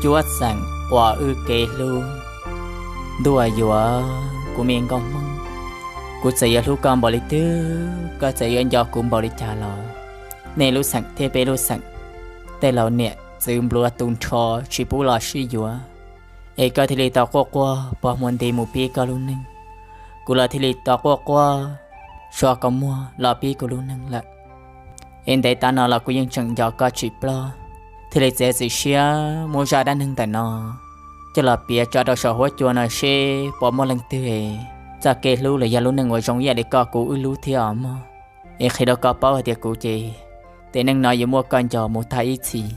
Cuab xeem uas wb kev hlub. Ntuj yuav, kuv me nkauj Hmoob, kuv txawm yuav hlub koj npaum li twg, koj txawm yuav nco kuv npaum li cas los, nej lub xeem thiab peb lub xeem, tej laus niam txwv nplua tu nrho tsis pub los sib yuav, es koj thiaj li tau quaj quaj pog muag nti mus pib koj lub neej. Kuv los thiaj li tau quaj quaj so koj muag los pib kuv lub neej lawm. Es ntev tav no los kuv yeej tseem nco koj tsis ploj, thiaj li txiav txim siab muab zaj dab neeg ntawm no coj los piav tso rau saum huab cua no seb puas muaj leej twg txoj kev hlub los yog lub neej uas zoo ib yam li koj kuv wb hlub thiab os mog. Es qhia rau koj paub hais tias kuv ces, tej neej no yuav muaj koj nco mus tag ib txhis.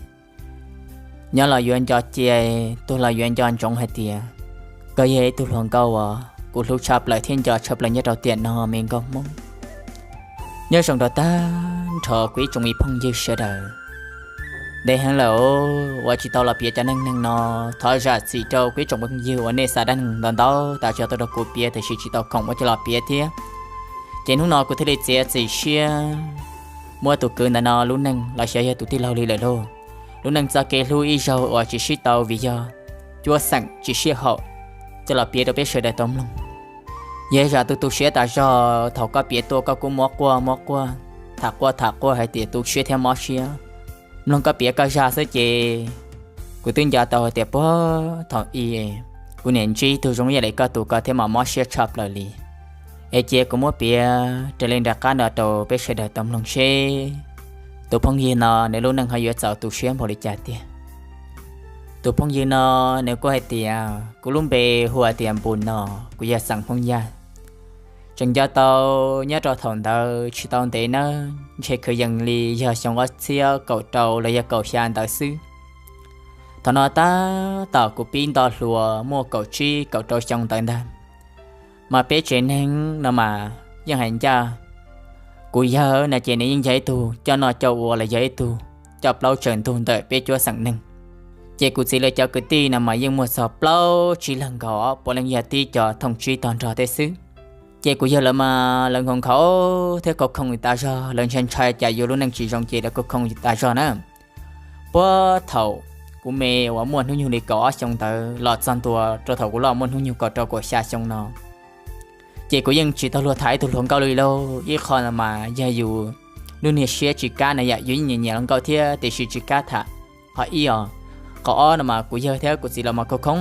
Nyob los yuav nco cia, tuag los yuav nco ntsoov hais tias koj yog ib tug hluas nkauj uas kuv hlub tshaj plaws thiab nco tshaj plaws nyob rau tiam no me nkauj Hmoob. Nyob zoo rau tag nrho kuv ib tsoom me phooj ywg sawv daws. Ntev heev lawm uas tsis tau los piav cov neej neeg no, thov zam txim rau kuv ib tsoom phooj ywg uas nej xa dab neeg ntau ntau tas tso tuaj rau kuv piav tiam sis tsis tau khoom muab coj los piav thiab. Ces hnub no kuv thiaj li txiav txim siab muab tus kwv ntawm no lub neej los xyov yog tus tij laug li lawm lauj, lub neej txoj kev hlub ib zaug uas tsis sib tau vim yog cuab xeem tsis sib haum, coj los piav rau peb sawv daws tau mloog. Yog zam tus tu siab tas zog, thaum koj piav tuaj koj kuj muab quaj muab quaj, tham quaj tham quaj hais tias tu siab thiab mob siab. Mloog koj piav koj zaj xwb ces kuv twb nco tau hais tias puag thaum ub kuv niam ntsib ib tug zoo ib yam li koj tus ko thiab mas mob siab tshaj plaws li. Es cia kuv muab piav raws li nram qab no rau peb sawv daws tau mloog seb tus phooj ywg no nws lub neej ho yuav txaus tu siab npaum li cas tiag. Tus phooj ywg no nws kuj hais tias kuv lub npe hu hais tias Npus no, kuv yog xeem Hmoob Yaj. Tseem nco tau nyob rau thaum ntawd tsis tau ntev nawb, ntshe kwv yees li yog xyoo ob txhiab kaum rau los yog kaum xya ntawd xwb. Thaum no tab tom kuv pib nto hluas muaj kaum tsib kaum rau xyoo ntawd ntag. Mas peb tsev neeg no mas yeej hais ncaj, kuv yawg no ces nws yeej yog ib tug coj noj coj ua los yog ib tug coj plaub tsaws ntug ntawm peb cuab xeem neeg. Ces kuv txiv lawv cov kwv tij no mas yeej muaj txog plaub tsib leeg nkaus, puav leej yog tib co thooj tsib tog nrog tej xwb. Ces kuv yawg lawv mas lawv nkhaus nkhaus thiab khoo khoo tas zog, lawv ntshai ntshai cas yus lub neej tsis zoo ces lawv khoo khoo tas zog na. Puag thaum kuv me uas muaj hnub nyoog li kaum ob xyoo ntawd los txog ntua rau thaum kuv loj muaj hnub nyoog kaum rau kaum xya xyoo no, ces kuv yeej tsis tau luag tham ib tug hluas nkauj li lauj. Ib qho no mas yog yus lub niag siab tsis kam na yom, yus yeej nyiam nyiam hluas nkauj thiab tiam sis tsis kam tham. Qhov ib os, qhov ob no mas kuv yawg thiab kuv txiv los mas khoo khoo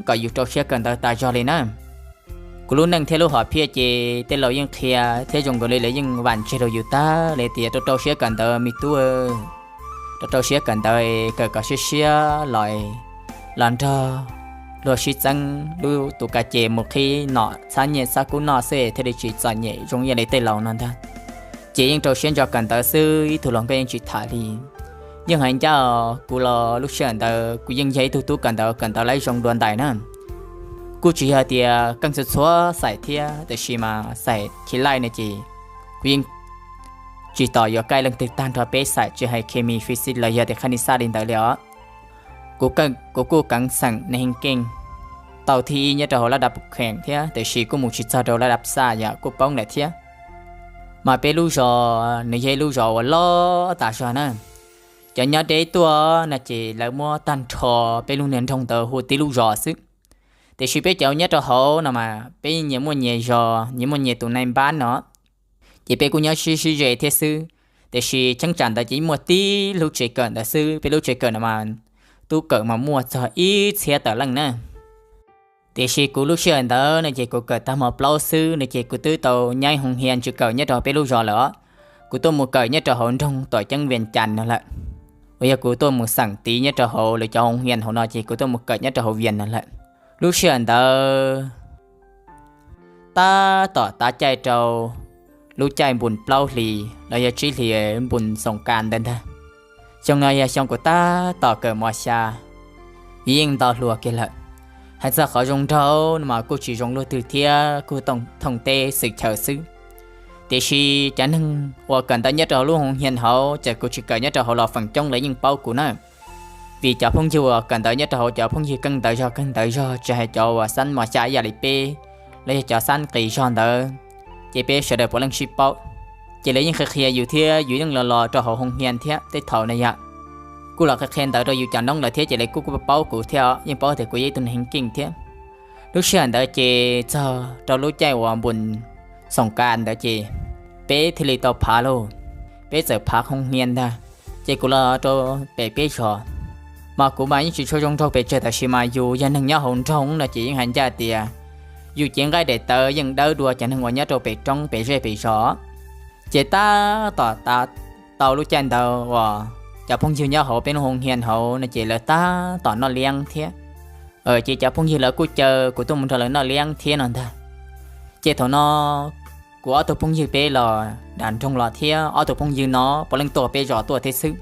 kom yus rau siab kawm ntawv tas zog li na. Kuv lub neej thiab lub hom phiaj ces tej laus yeej qhia thiab zoo nkaus li lawv yeej vam ntseg rau yus tag li tias rau rau siab kawm ntawv me tub, rau rau siab kawm ntawv, kawm kom siab siab los, los nrog luag sib txeeb lub tus ka ces mus qhib nom txhab nyiaj txhab kub noj xwb thiaj li tsis txom nyem zoo ib yam li tej laus no ntag. Ces yeej rau siab ntso kawm ntawv xwb, ib tug hluas nkauj yeej tsis tham li. Yeej hais ncaj, kuv los lub sij hawm ntawd kuv yeej yog ib tug tub kawm ntawv, kawm ntawv laib zoo dua ntais na. Kuj tsis yog tias keej txhua txhua xais thiab, tiam sis mas xais khi laij no ces kuv yeej tsis tos yuav kaij leej twg tag nrho peb xais tsis hais khemi, physics los yog tias khab ni xaj li ntawd li os. Kuv kuj keev xeem neeg keej tau thib ib nyob rau hauv lab dab kheem thiab, tiam sis kuj mus tsis txog rau lab dab xaj yom, kuj poob lawm thiab. Mas peb lub zos nws yog ib lub zos uas loj tas zog na. Cov nyob deb tuaj no ces lawv muab tag nrho peb lub niag nroog ntawd hu tib lub zos xwb. Tiam sis peb cov nyob rau hauv no mas peb nyias muaj nyias zos, nyias muaj nyias tus nai npab no, ces peb kuj nyob sib sib ze thiab xwb. Tiam sis cheeb tsam ntawd ces muaj tib lub tsev kawm ntawd xwb, peb lub tsev kawm no mas tub kawm mas muaj txog ib txhiab tawm leej na. Tiam sis kuv lub sij hawm ntawd no ces kuv kawm tag mos plaub xwb no ces kuv twb tau nyaib hoo hia tsis kawm nyob rau peb lub zos lawm os. Kuv tuaj mus kawm nyob rau hauv nroog Tuam Ceeb Vias Cas no lawm, uas yog kuv tuaj mus xeem tid nyob rau hauv lawv cov hoo hia hauv no ces kuv tuaj mus kawm nyob rau hauv Vias no lawm. Lub sij hawm ntawd tab tom tav caij rau lub caij npun plaub hlis los yog tsib hlis npun xoom kas ntawd ntag. Xyoo no yog xyoo kuv tab tom kawm mos xya, yeej nto hluas kiag lawm. Hais txog qhov zoo nraug no mas kuj tsis zoo luaj twg thiab, kuj thooj teb xwm chaw xwb. Tiam sis cov neeg uas kawm ntawv nyob rau hauv lub hoo hia hauv, ces kuv tsis kawm nyob rau hauv los feem coob lawv yeej paub kuv na. Vim cov phooj ywg uas kawm ntawv nyob rau hauv, cov phooj ywg keej ntawv zog keej ntawv zog, tsis hais cov uas xab mos xya ib yam li peb, los yog cov xab nqis zog ntawd, ces peb sawv daws puav leej sib paub. Ces lawv yeej qhia qhia yus thiab yus yeej los los rau hauv hoo hia thiab tej thaum na yom. kuj los qhia qhia ntawv rau yus cov noob lawm thiab ces lawv kuj kuj paub kuv thiab os, yeej paub tias kuv yog ib tug neeg heev keej thiab. Lub sij hawm ntawd ces txog rau lub caij uas npun xoom kas ntawd ces peb thiaj li tau phav lauj, peb txawm phav qhov hnia ntag. Ces kuv los rau pem peb zos, mas kuv mas yeej tsis tshua zoo nraug pes tsawg tab sis mas yus yog neeg nyob hauv nroog no ces yeej hais ncaj tias yus cev nqaij daim tawv yeej dawb dua cov neeg uas nyob rau pem roob pem zej pem zos. Ces tab tom tav tau lub caij ntawd uas cov phooj ywg nyob hauv peb lub hoo hnia hauv no ces lawv tab tom noj liab thiab. Ces cov phooj ywg lawv kuj caw kuv tuaj mus nrog lawv noj liab thiab no ntag. Ces thaum no kuv ob tug phooj ywg peb los nram nroog los thiab ob tug phooj ywg no puav leej tuaj peb zos tuaj thiab xwb,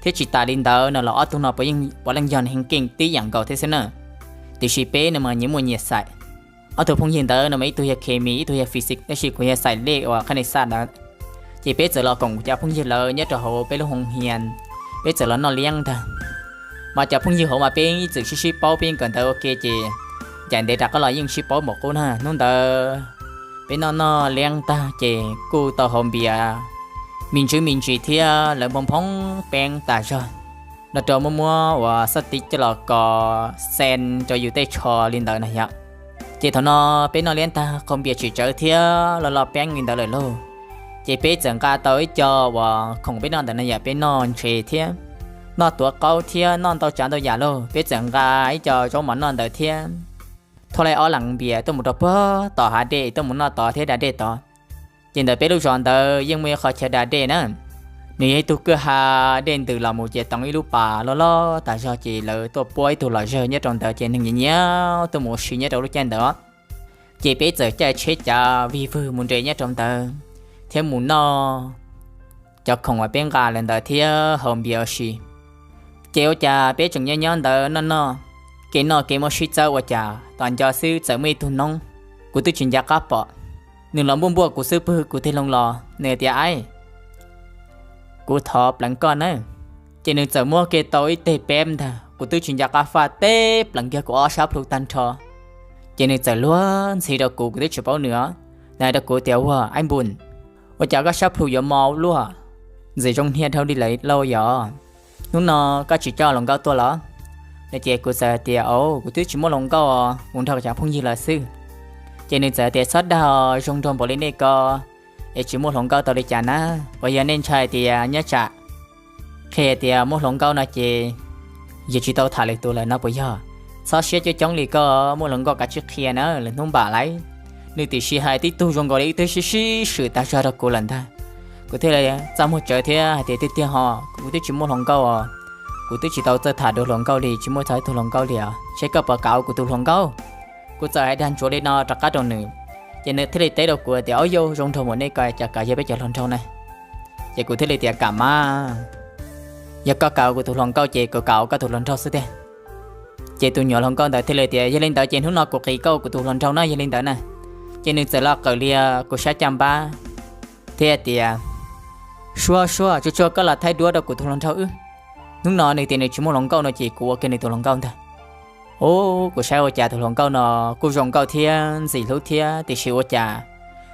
thiab tsis tas li ntawd no los ob tug no puav leej yog heev keej tib yam nkaus thiab xwb na. Tiam sis peb no mas nyias muaj nyias xaim. Ob tug phooj ywg ntawd no mas ib tug yog khes mis ib tug yog physics tab sis kuv yog xaim lej uas qhab nis xaj ntawd. Ces peb txawm los koom cov phooj ywg lawv nyob rau hauv peb lub hoo hnia, peb txawm los noj liab ntag. Mas cov phooj ywg hauv mas peb ib txwm sib sib paub peb yeej kawm ntawv ua ke ces ncaim ntev rov qab los yeej sib paub npaum qub na. Hnub ntawd peb noj noj liab tag ces kuj tau haus npias me ntsis me ntsis thiab lawv nphoo nphoo peeb tas zog, los rau muab muab uas xab tiv coj los kos xen rau yus tej tsho li ntawd na yom. Ces thaum no peb noj liab tag qaug npias tsis tsawv thiab los los peeb li ntawd lawm lauj. Ces peb txawm nqa tau ib co uas khoom peb noj ntawd na yom, peb noj ntses thiab noj tuav qaub thiab noj ntau tsav ntau yam lauj. Peb txawm nqa ib co zaub mov noj ntawd thiab thauj laij ob leeg npias tuaj mus rau puag tom hav dej tuaj mus noj tod thiab da dej tod. Ces ntawm peb lub zos ntawd yeej muaj ib qho chaw da dej na, nws yog ib tug kwj ha dej ntws los mus ces toov ib lub pas loj loj tas zog ces lawv tuaj puab ib tug los zawg nyob rau ntawd ces neeg nyiam nyiam tuaj mus ua si nyob rau lub caij ntawd. Ces peb txawm caij tsheb cav vig vwg mus nres nyob rau ntawd thiab mus noj cov khoom uas peb nqa lawm ntawd thiab haus npias ua si. Ces ua cas peb tseem nyob nyob ntawd noj noj, kev noj kev muab sib txawb ua cas tom nco xwb txawm muaj ib tug noob, kuv twb tsis nco qab pom, nws los npuaj npuaj kuv xub pwg kuv tig loo los nws tias, Aib, kuv thov pleev koj nawb. Ces nws txawm muab kiag tau ib teg peb ntag, kuv twb tsis nco qab faj teb pleev kiag kuv ob sab plhu tag nrho. Ces nws txawm luag ntxhi rau kuv, kuv twb tsis paub nws os. Nws hais rau kuv tias, Ua, Aib Npun, ua cas koj sab plhu yuav mo luaj, ntxim zoo hnia dhau li lawm lauj yom? Hnub no koj tsis coj hluas nkauj tuaj los? No ces kuv txawm tias, Au, kuv twb tsis muaj hluas nkauj, kuv nrog cov phooj ywg lawm xwb. Ces nws txawm tias, Txhob dag, zoo nraug npaum li nej ko es tsis muaj hluas nkauj tau li cas na? Puas yog nej ntshai tias nyob tsam qhia tias muaj hluas nkauj no ces yus tsis tau tham lwm tus lawm no puas yog? Txhob siab coob coob li koj, muaj hluas nkauj kav tsij qhia na, lwm hnub npam lauj. Nws tiam sis hais tib tug zoo nkaus li ib tug sib sib swm tag zog rau kuv lawm ntag. Kuv thiaj li txaj muag tsawv thiab hais tias, Tiag tiag ho, kuv twb tsis muaj hluas nkauj os, kuv twb tsis tau txawj tham dua hluas nkauj li, tsis muaj txog ib tug hluas nkauj li os, seb koj puas kam ua kuv tus hluas nkauj? Kuv txawm hais dag ntsuav li no rov qab rau nws, ces nws thiaj li teb rau kuv tias, Au yau, zoo nraug npaum nej ko cas kam yog peb cov hluas nraug na? Ces kuv thiaj li tias, Kam mas, yog koj kam ua kuv tus hluas nkauj ces kuv kam ua koj tus hluas nraug xwb tiag. Ces tus nyuam hluas nkauj ntawd thiaj li tias, Yog li ntawd ces hnub no kuv qiv koj ua kuv tus hluas nraug na, yog li ntawd na. Ces nws txawm los qawm lias kuv sab caj npab thiab tias, Suab suab, tsuag tsuag koj los thaij duab rau kuv tus hluas nraug wb. Hnub no nws tias nws tsis muaj hluas nkauj no ces kuv ua kiag nws tus hluas nkauj ntag. Ub, kuv saib ua cas tus hluas nkauj no kuj zoo nkauj thiab ntxim hlub thiab tiam sis ua cas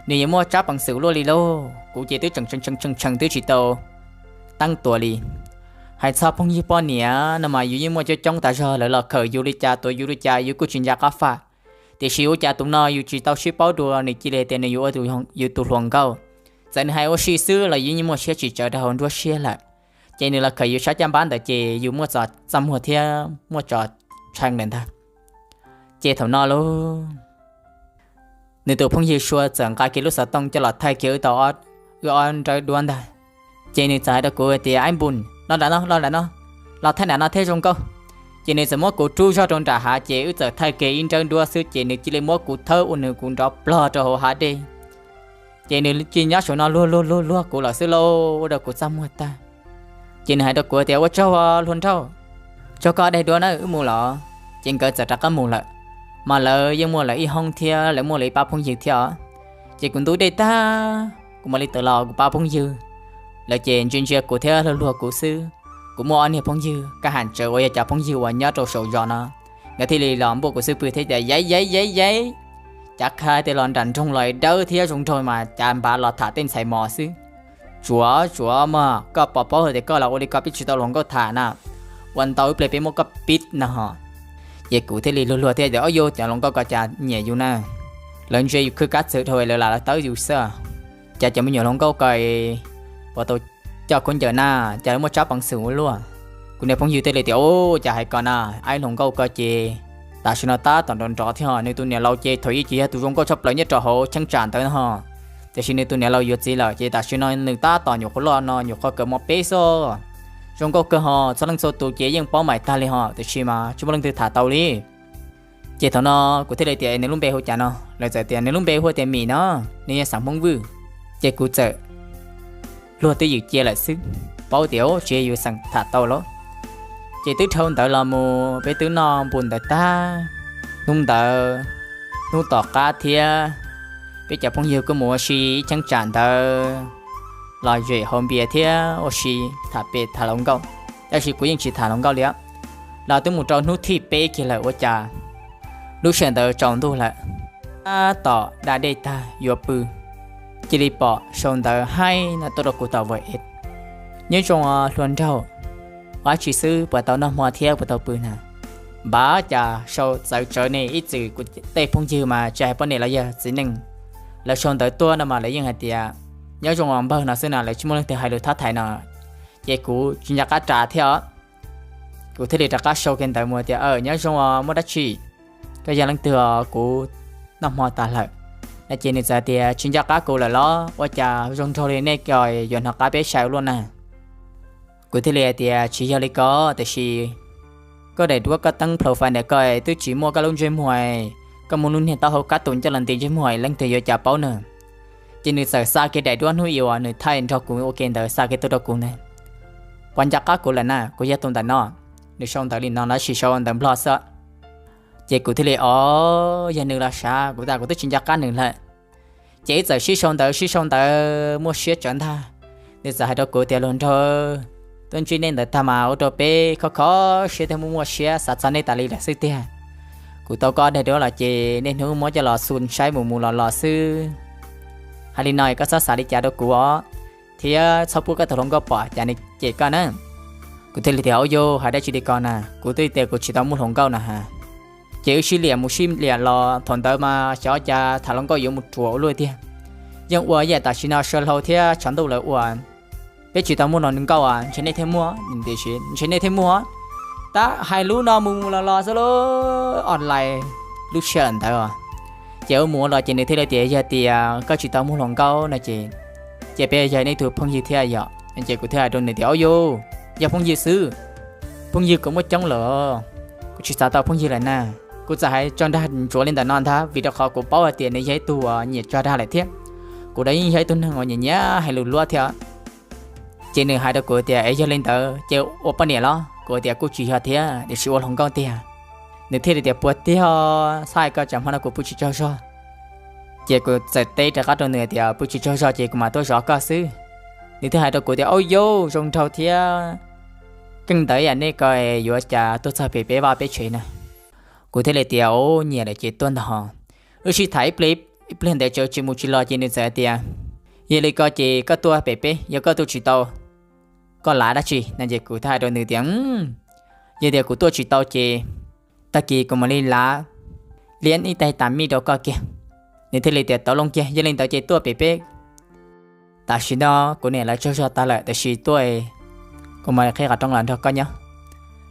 nws yuav muaj tsab peev xwm luaj li lauj. Kuv ces twb tseem tseem tseem tseem twb tsis tau teeb tua li. Hais txog phooj ywg poj niam no mas yus yeej muaj coob coob tas zog, lawv los khawm yus li cas tuav yus li cas yus kuj tsis nco qab faj. Tiam sis ua cas tus no yus tsis tau sib paub dua nws cia li tias nws yuav ua yus tus hluas nkauj. Txawm nws hais ua si xwb los yus yeej muaj siab tsis tsawv rau hauv nruab siab lawm. Ces nws los khawm yus sab caj npab ntawd ces yus muaj txoj txaj muag thiab muaj tso tshee lawm ntag. Ces thaum no lauj, nws tus phooj ywg Sua txawm nqa kiag lub xov tooj coj los thaij kiag wb tau wb ob nrawb duab ntag. Ces nws txawm hais rau kuv tias, Aib Npun, los nram no, los nram no, los thaij nram no thiab zoo nkauj. Ces nws txawm muab kuv rub zog rau nram hav ces wb txawm thaij kiag ib nrawb duab xwb ces nws cia li muab kuv thawb ua nws kuv nrov plog rau hauv hav dej. Ces nws cia nyob saum no luag luag luag luag kuv lawm xwb lauj, ua rau kuv txaj muag tag. Ces nws hais rau kuv tias, Ua tsaug hluas nraug, tsaug koj daim duab na, wb mus los. Ces nkawd txawm rov qab mus lawm. Mas lawv yeej muaj lawv ib hoob thiab lawv muaj lawv ib pab phooj ywg thiab os. Ces kuv ntub dej tag kuv mam li tawm los, kuv pab phooj ywg lawv ces ntsia ntsia kuv thiab luag luag kuv xwb. Kuv muaj ob niag phooj ywg kaj ham tsawv uas yog cov phooj ywg uas nyob rau saum zos no, nkawd thiaj li los npuaj kuv xub pwg thiab tias, Yaiv yaiv yaiv yaiv, cav kha tias los nram nroog los dawb thiab zoo nraug mas cav npav los tham tej ntxhais mos xwb. Tsuav tsuav mas koj puas paub hais tias koj los ua li ko peb tsis tau hluas nkauj tham na. ua ntau ib pliag peb muab koj pib no ho. Ces kuv thiaj li luag luag thiab tias, Ob, yog cov hluas nkauj ko cas nyiam yus na, lawv ntsia yus khwb kab txwm dhau lawv lam lawv tawb yus xwb. Cas cov me nyuam hluas nkauj ko puas tau coj khaub ncaws na, cas lawv muaj tsab peev xwm ua luaj. Kuv niag phooj ywg thiaj li tias, Ub, cas hais ko na, ib hluas nkauj ko ces tam sim no tab tom nrov nrov thiab, nws tus niam laus ces thaum ub ces yog tus zoo nkauj tshaj plaws nyob rau hauv cheeb tsam ntawd ho, tiam sis nws tus niam laus yuav txiv lawm ces tam sim no nws tab tom nyuam qhuav loj no nyuam qhuav kawm mos peb xwb. Zoo nkauj kawg ho, txhua leej txhua tus ces yeej paub mais tag li ho, tiam sis mas tsis muaj leej twg tham tau li. Ces thaum no kuv thiaj li tias, Nws lub npe hu cas no? Lawv txawm tias, Nws lub npe hu tias Mim no, nws yog xeem Hmoob Vwj. Ces kuv txawm luag twj ywm cia lawm xwb, paub tias tsis yog yus xeem tham tau lawm. Ces twb dhau ntawd los mus peb twb noj npu ntawd tag, hnub ntawd hnub tom qab thiab, peb cov phooj ywg kuj mus ua si ib cheeb tsam ntawd, los zem haus npias thiab ua si tham pem tham hluas nkauj, tab sis kuv yeej tsis tham hluas nkauj li. Los twb mus rau hnub thib peb kiag lawm ua cas lub sij hawm ntawd tsaus ntuj lawm, tab tom da dej tag yuav pw, cia li pom sau ntawv haib no tuaj rau kuv tom Viber, Nyob zoo hluas nraug, ua dab tsi xwb puas tau noj hmo thiab puas tau pw na? Npav cas sau txawv tsawv ne, ib txwm kuv tej phooj ywg mas tsis hais poj niam los yog txiv neej, lawv sau ntawv tuaj no mas lawv yeej hais tias, Nyob zoo os npawg no xwb na, lawv tsis muaj leej twg hais lus thab thaiv no. Ces kuv tsis nco qab ras thiab os, kuv thiaj li rov qab sau kiag ntawv mus tias, Nyob zoo os, muaj dab tsi? Koj yog leej twg os, kuv noj hmo tas lawm. No ces nws txawm tias, Tsis nco qab kuv lawm los? Ua cas zoo nraug li nej ko yuav hnov qab peb sai ua luaj na? Kuv thiaj li hais tias, Tsis yog li ko, tiam sis koj daim duab koj teeb profile ntawm ko twb tsis muaj koj lub ntsej muag, koj muab lub niag taub hau kab tus coj los nti ntsej muag, leej twg yuav cas paub na? Ces nws txawm xa kiag daim duab hnub i uas nws thaij nrog kuv ua ke ntawd xa kiag tuaj rau kuv na. Puas nco qab kuv lawm na? Kuv yog tus ntawm no. Nws sau ntawv li no tab sis sau ntawv Nplog xwb. Ces kuv thiaj li, Os, yog nws los sav, kuv tas kuv twb tsis nco qab nws lawm. Ces wb txawm sib sau ntawv sib sau ntawv muaj siab tsawv ntag. Nws txawm hais rau kuv tias, Hluas nraug, tuaj ntsib nej ntawd tag mas ua rau peb kho kho siab thiab muaj muaj siab xav txog nej tas li lawm xwb tiag. Kuv tau koj daim duab los ces niaj hnub muab coj los xu saib mus mus los los xwb. Hais li no koj txhob xav li cas rau kuv os, thiab txhob pub koj tus hluas nkauj pom cas nws cem koj na. Kuv thiaj li tias, Ub, yog hais dab tsi li ko na? Kuv twb tias kuv tsis tau muaj hluas nkauj na ha. Ces wb sib liam mus sib liam los thaum ntawd mas xyov cas tham hluas nkauj yuav mus ruam ua luaj tiag. Yeej ua yam tam sim no saw hlau thiab tshav ntuj lawv ua, Peb tsis tau muaj hluas nkauj, ntshe nej thiaj muaj, ntshe nej thiaj muaj. Tab hais lub no mus mus los los xwb lub online lub sij hawm ntawd. Ces ua mus ua los ces nws thiaj li tias, Yog tias koj tsis tau muaj hluas nkauj no ces, ces peb yog nej tus phooj ywg thiab yom? Ces kuv thiaj hais rau nws tias, Ub, yog, yog phooj ywg xwb, phooj ywg kuv muaj coob lawm, kuv tsis xav tau phooj ywg lawm na. Kuv txawm hais tso dag ntsuav li ntawm no ntag vim rau qhov kuv paub hais tias nws yog ib tug uas nyiam tso dag lawm thiab kuv los yeej yog ib tug neeg uas nyiam nyiam hais lus luab thiab. Ces nws hais rau kuv tias, Es yog li ntawd ces ua poj niam los? Kuv tias, Kuj tsis yog thiab, tiam sis ua hluas nkauj tiag. Nws thiaj li tias, Puas tiag, txhob hais ko, tsam hmo no kuv pw tsis tsaug zog. Ces kuv txawm teb rov qab rau nws tias, Pw tsis tsaug zog ces kuv mam tuaj zov koj xwb. Nws thiaj hais rau kuv tias, Ub, yog zoo nraug thiab, keej ntawd yam nej ko yuav cas tuaj txog pem peb vaj peb tsev na? Kuv thiaj li tias, Ub, nyiam lawm ces tuaj ntag ho. Wb sib tham ib pliag ntawd tseem tsis mus tsis los ces nws txawm tias, Yog li ko ces koj tuaj pem peb, yog koj tuaj tsis tau, koj lav dab tsi no? Ces kuv thiaj hais rau nws tias, Yog tias kuv tuaj tsis tau ces tag kis kuv mam li lav liab ib tais tas mij rau koj kiag. Nws thiaj li tias, Tau loo kiag, yog li ntawd ces tuaj pem peb. Tam sim no kuv niam lawv tsaug zog tag lawm, tiam sis tuaj kuv mam li qhib qhov rooj los nrog koj nyob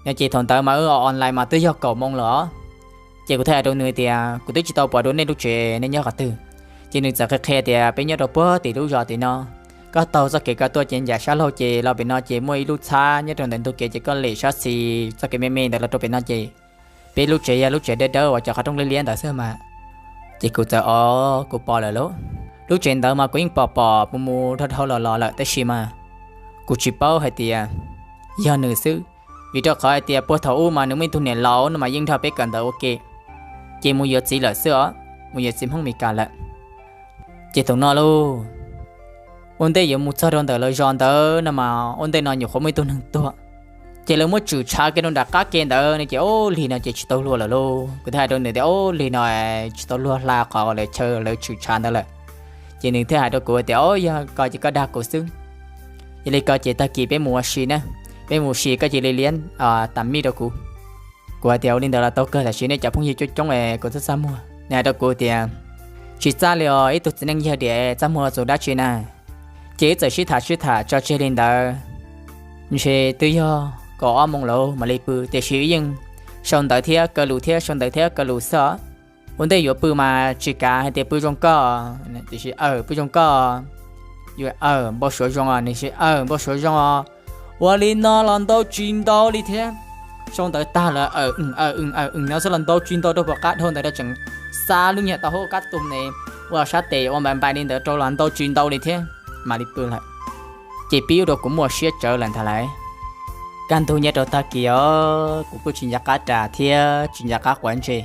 no. Ces thaum ntawd mas wb online mas twb yog kaum moo lawm os. Ces kuv thiaj hais rau nws tias, Kuv twb tsis tau pom dua nej lub tsev, nej nyob qhov twg? Ces nws txawm qhia qhia tias, Peb nyob rau puag tim lub zos tim no, koj taug txoj kev ko tuaj ces ncaim sab laug ces los pem no ces muaj ib lub txhab nyob rau ntawm ntug kev ces koj lem sab xis txoj kev me me ntawd los rau pem no ces peb lub tsev yog lub tsev dawb dawb uas cov qhov rooj liab liab ntawd xwb mas. Ces kuv txawm, Os, kuv pom lawm lauj. Lub tsev ntawd mas kuv yeej pom pom mus mus dhau dhau los los lawm tab sis mas kuv tsis paub hais tias yog nws xwb, vim rau qhov hais tias puag thaum ub mas nws muaj ib tug niam laus no mas yeej nrog peb kawm ntawv ua ke, ces mus yuav txiv lawm xwb os, mus yuav txiv Hmoob Mes Kas lawm. Ces thaum no lauj, ua ntej yuav mus txog rau ntawm lawv zos ntawd no mas ua ntej no nyuam qhuav muaj ib tug neeg tuag, ces lawv muab tshwm tshav kiag rau nram qab ke ntawd no ces, Ob, lig no ces tsis tau luag lawm lauj. Kuv thiaj hais rau nws tias, Ob, lig no tsis tau luag hla qhov lawv chaw lawv tshwm tshav ntawd lawm. Ces nws thiaj hais rau kuv tias, Ob, yog ko ces koj dag kuv xwb. Yog li ko ces tag kis peb mus ua si na. peb mus si koj cia li liab tas mij rau kuv. Kuv hais tias ua li ntawd los tau kawg, tab sis nej cov phooj ywg coob coob es kuv txaj txaj muag. Nws hais rau kuv tias tsis txaj li os, ib tug txiv neej yawg diam txaj muag txog dab tsi na. Ces wb txawm sib tham sib tham tso tseg li ntawd, ntshe twb yog kaum ob moos lawm mam li pw, tiam sis wb yeej sau ntawv thiab kaw lus thiab sau ntawv thiab kaw lus xwb. Ua ntej yuav pw mas tsis kav hais tias pw zoo koj, tiam sis aw pw zoo koj, yuav aw npau suav zoo os, nws tias aw npau suav zoo os. Ua li no los ntau tsis ntau li thiab. Sau ntawv tag los aw aw aw aw no xwb los ntau tsis ntau rau puas qab dhau ntawd rau tseem xa lub nyiag tau hauv kab tus ne, ua sab tes ua npai npai li ntawd rau los ntau tsis ntau li thiab mam li pw lawm. Ces pib ua rau kuv muaj siab tsawv lawm ntag lauj. Kaj ntug nyob rau tag kis os, kuv kuj tsis nco qab ras thiab tsis nco qab quav ntses,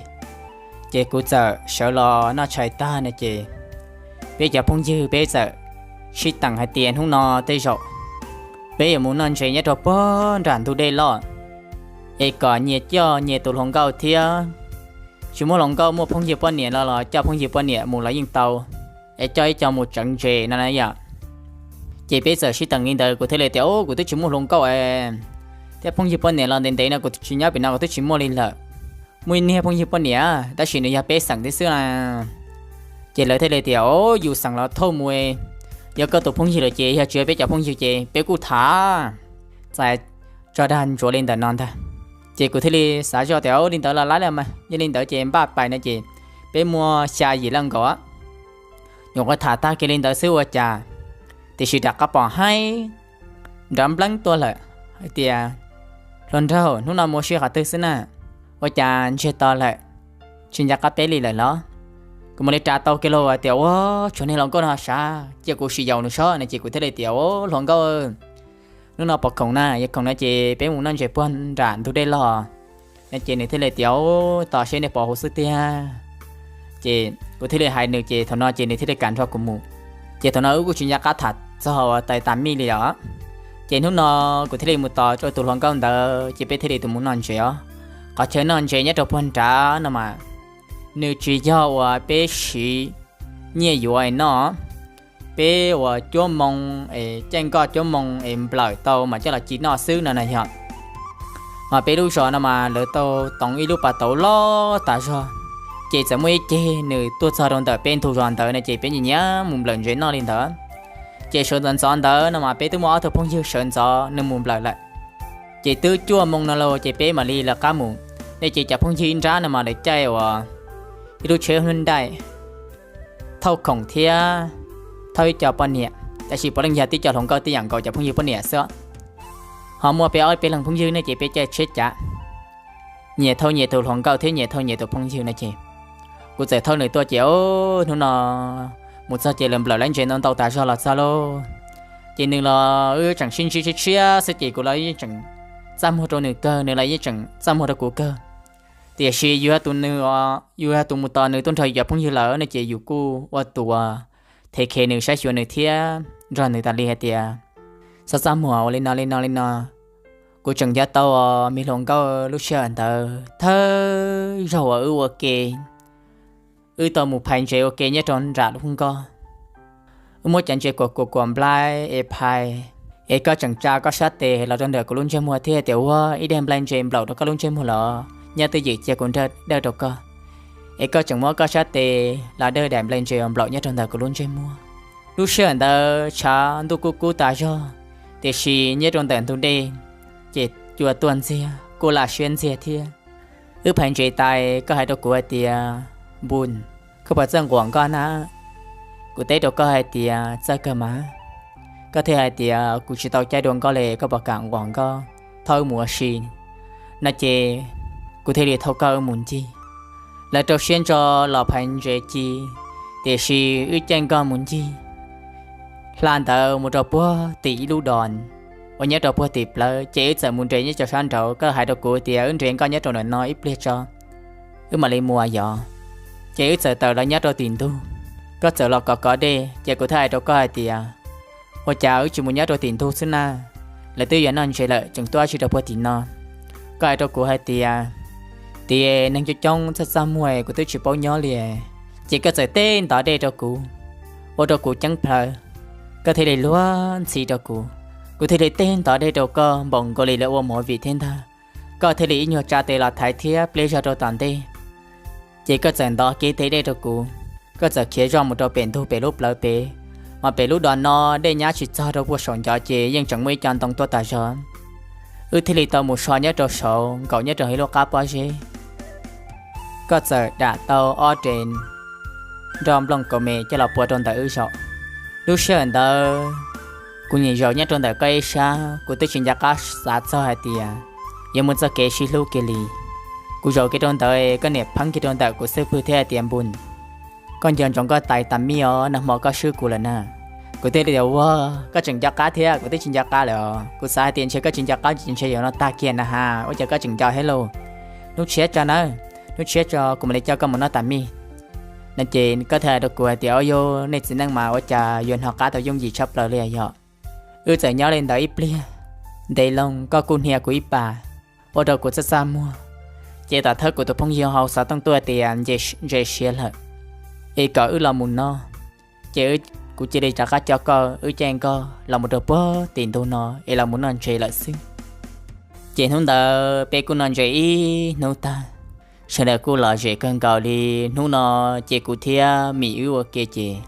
ces kuv txawm sawv los noj tshais tag no ces peb cov phooj ywg peb txawm sib teem hais tias hnub no tej zaum peb yuav mus noj ntses nyob rau puag nram ntug dej loj, es kom nyias coj nyias tus hluas nkauj thiab, tsis muaj hluas nkauj muaj phooj ywg poj niam los los coj phooj ywg poj niam mus los yeej tau, es coj ib co mus tseev ntses no na yom. Ces peb txawm sib teem li ntawd, kuv thiaj li tias, Ub, kuv twb tsis muaj hluas nkauj thiab phooj ywg poj niam los ntev ntev no kuv tsis nyob pem no kuv twb tsis muaj li lawm. Muaj ib niag phooj ywg poj niam tab sis nws yog peb xeem thiab xwb na. Ces lawv thiaj li tias, Yus xeem los thauj mus, yog koj tus phooj ywg lawm ces yog tsis yog peb cov phooj ywg ces peb kuj tham txais tso dag ntsuav li ntawm no ntag. Ces kuv thiaj li xav zoj tias, Ub, li ntawd los laib los mas, yog li ntawd ces npaj pais no ces peb muaj xya yim leej nkaus. Nyuam qhuav tham tag kiag li ntawd xwb ua cas, tiam sis rov qab pom haib nrov npleeb tuaj lawm hais tias, Hluas nraug, hnub no mus ua si qhov twg xwb na? Ua cas ntsiag to lawm, tsis nco qab peb li lawm los? Kuv mam li ras tau kiag los hais tias, Ua, tshuav niag hluas nkauj no sav, cia kuv sim yaum nws saib no ces kuv thiaj li tias, Ub, hluas nkauj, hnub no pom khoom na, yog khoom no ces peb mus noj ntses puag nram ntug dej loj no. Ces nws thiaj li tias, Ub, tos seb nej pom huv xwb tiag. Ces kuv thiaj li hais nws ces thaum no ces nws thiaj li kam nrog kuv mus. Ces thaum no wb kuj tsis nco qab tham txog uas tais tas mij li os. Ces hnub no kuv thiaj li mus tos rau tus hluas nkauj ntawd ces peb thiaj li tus mus noj ntses os. Qhov chaw noj ntses nyob rau puag nrad no mas nws tsis yog uas peb siv nyiaj yuav es noj, peb uas cuab moo es caij nkoj cuab moo es nplawm tau mas coj los ci noj xwb no na yog. Mas peb lub zos no mas lawv tau toov ib lub pas tauv loj tas zog, ces txawm muaj ib ceg nws tuaj txog rau ntawm peb ntug zos ntawd no ces peb nyiam nyiam mus nplawm ntses noj li ntawd. Ces sawv ntxov ntxov ntawd no mas peb twb muaj ob tug phooj ywg sawv ntxov nws mus nplawm lawm. Ces twb cuaj moo no los ces peb mam li lawv qab mus. Nej ces cov phooj ywg ib nrab no mas lawv caij uas ib lub tsheb Hyundai thauj khoom thiab thauj ib co poj niam, tab sis puav leej yog tib co hluas nkauj tib yam nkaus cov phooj ywg poj niam xwb. Ho muaj peb ob peb leeg phooj ywg ne ces peb caij tsheb cav, nyias thauj nyias tus hluas nkauj thiab nyias thauj nyias tus phooj ywg no ces kuv txawm thauj nws tuaj ces hnub no mus txog ces lawv nplawm lawv ntses ntau ntau tas zog los txog lauj. Ces nws los wb tseem sib ntsib tshiab tshiab xwb ces kuv los yeej tseem txaj muag rau nws kawg, nws los yeej tseem txaj muag rau kuv kawg. Tiam sis yus yog tus nws, yus yog tus mus tos nws tuaj nrog yus cov phooj ywg lawm no ces yus kuj ua tus them khe nws, saib xyuas nws thiab nrog nws tas li hais tias, Txhob txaj muag ua li no li no li no. Kuv tseem nco tau me hluas nkauj lub sij hawm ntawd thawj zaug uas wb ua ke, wb tau mus phais ntses ua ke nyob rau nram lub nkoj. Wb muab cov ntses kuam kuam kuam nplai es phais, es koj tseem tsa koj sab tes los rau ntawm kuv lub ntsej muag thiab tias ua ib daim nplai ntses nplaum rau koj lub ntsej muag los nyob twj ywm cia kuv dawj rau koj. Es koj tseem muab koj sab tes los dawj daim nplai ntses uas nplaum nyob rau ntawm kuv lub ntsej muag. Lub sij hawm ntawd tshav ntuj kuj kub tas zog, tiam sis nyob rau ntawm ntug dej ces cua tuaj ntxiag kuj laj siab ntxiag thiab. Wb phais ntses tas koj hais rau kuv hais tias, Npun, koj puas txawj nquam nkoj na? Kuv teb rau koj hais tias, Txawj kawg mas. Koj thiaj hais tias, Kuv tsis tau caij dua nkoj li, koj puas kam nquam nkoj thauj wb mus ua si? No ces kuv thiaj li thauj koj wb mus ncig. Lawv rau siab ntso los phais ntses ci, tiam sis wb caij nkoj mus ncig hla ntawd mus rau puag tim ib lub dos uas nyob rau puag tim plawv, ces wb txawm mus nres nyob rau sab nraud. Koj hais rau kuv tias, Wb nres nkoj nyob rau ntawm no ib pliag tso, wb mam li mus yos. Ces wb txawm tawm los nyob rau tim ntug, koj txawm los kov kov dej, ces kuv thiaj hais rau koj hais tias, Ua cas wb tsis mus nyob rau tim ntug xwb na? Lawv twb yuav noj ntses lawm tseem tuaj dab tsi rau puag tim no? Koj hais rau kuv hais tias, Tias neeg coob coob txaj txaj muag kuv twb tsis paub nyob li. Ces koj txawm teb ntov dej rau kuv, ua rau kuv ceeb plhaw, koj thiaj li luag ntxhi rau kuv. Kuv thiaj li teb ntov dej rau koj npaum nkaus li lawv ua movie thiab ntag. Koj thiaj li ib nyuag tsa tes los thaiv thiab pliag zog rau tom ntej. Ces koj txawm ntov kiag tes dej rau kuv, koj txawm khiav zoj mus rau pem ntug pem lub plawv pem, mas pem lub dos no dej nyab tsis txog rau puag saum ncov ces yeej tseem muaj ib co ntoo tuaj tas zog. Wb thiaj li tau mus so nyob rau saud nkaum nyob rau ib lub qab pob zeb. Koj txawm dam tau ob res nroj nplooj kaus me coj los pua rau ntawm wb zaum. Lub sij hawm ntawd kuv nyiam zaum nyob rau ntawm koj ib sab, kuv twb tsis nco qab xav txog hais tias yuav muaj txoj kev sib hlub kiag li. Kuv zaum kiag rau ntawd, koj niam pheeb kiag rau ntawm kuv xub pwg thiab hais tias, Npus, koj nco ntsoov koj tais tas mij os, nag hmo koj swb kuv lawm na. Kuv thiaj li tias, Ua, koj tseem nco qab thiab? Kuv twb tsis nco qab lawm os. Kuv xav hais tias ntshe koj tsis nco qab, ntshe yuav no tag kiag na has, ua cas koj tseem nco thiab lauj? Hnub tshiab tso nawb, hnub tshiab tso kuv mam li coj koj mus noj tas mij. No ces koj thiaj hais rau kuv hais tias, Au yog, nej txiv neej mas ua cas yuav hnov qab tau yooj yim tshaj plaws li yog? Wb txawm nyob li ntawd ib pliag, ntev loo koj kuj hnia kuv ib pas, ua rau kuv txaj txaj muag. Ces tom thawj kuv tus phooj ywg hauv xov tooj tuaj tias ntses siav lawm, es kom wb los mus noj. Ces kuv cia li rov qab coj koj wb caij nkoj los mus rau puag tim ntug no es los mus noj ntses lawm xwb. Ces hnub ntawd peb kuj noj ntses ib hnub tag, sawv daws kuj lom zem kawg nkaus li. Hnub no ces kuv thiab Mim wb ua ke ces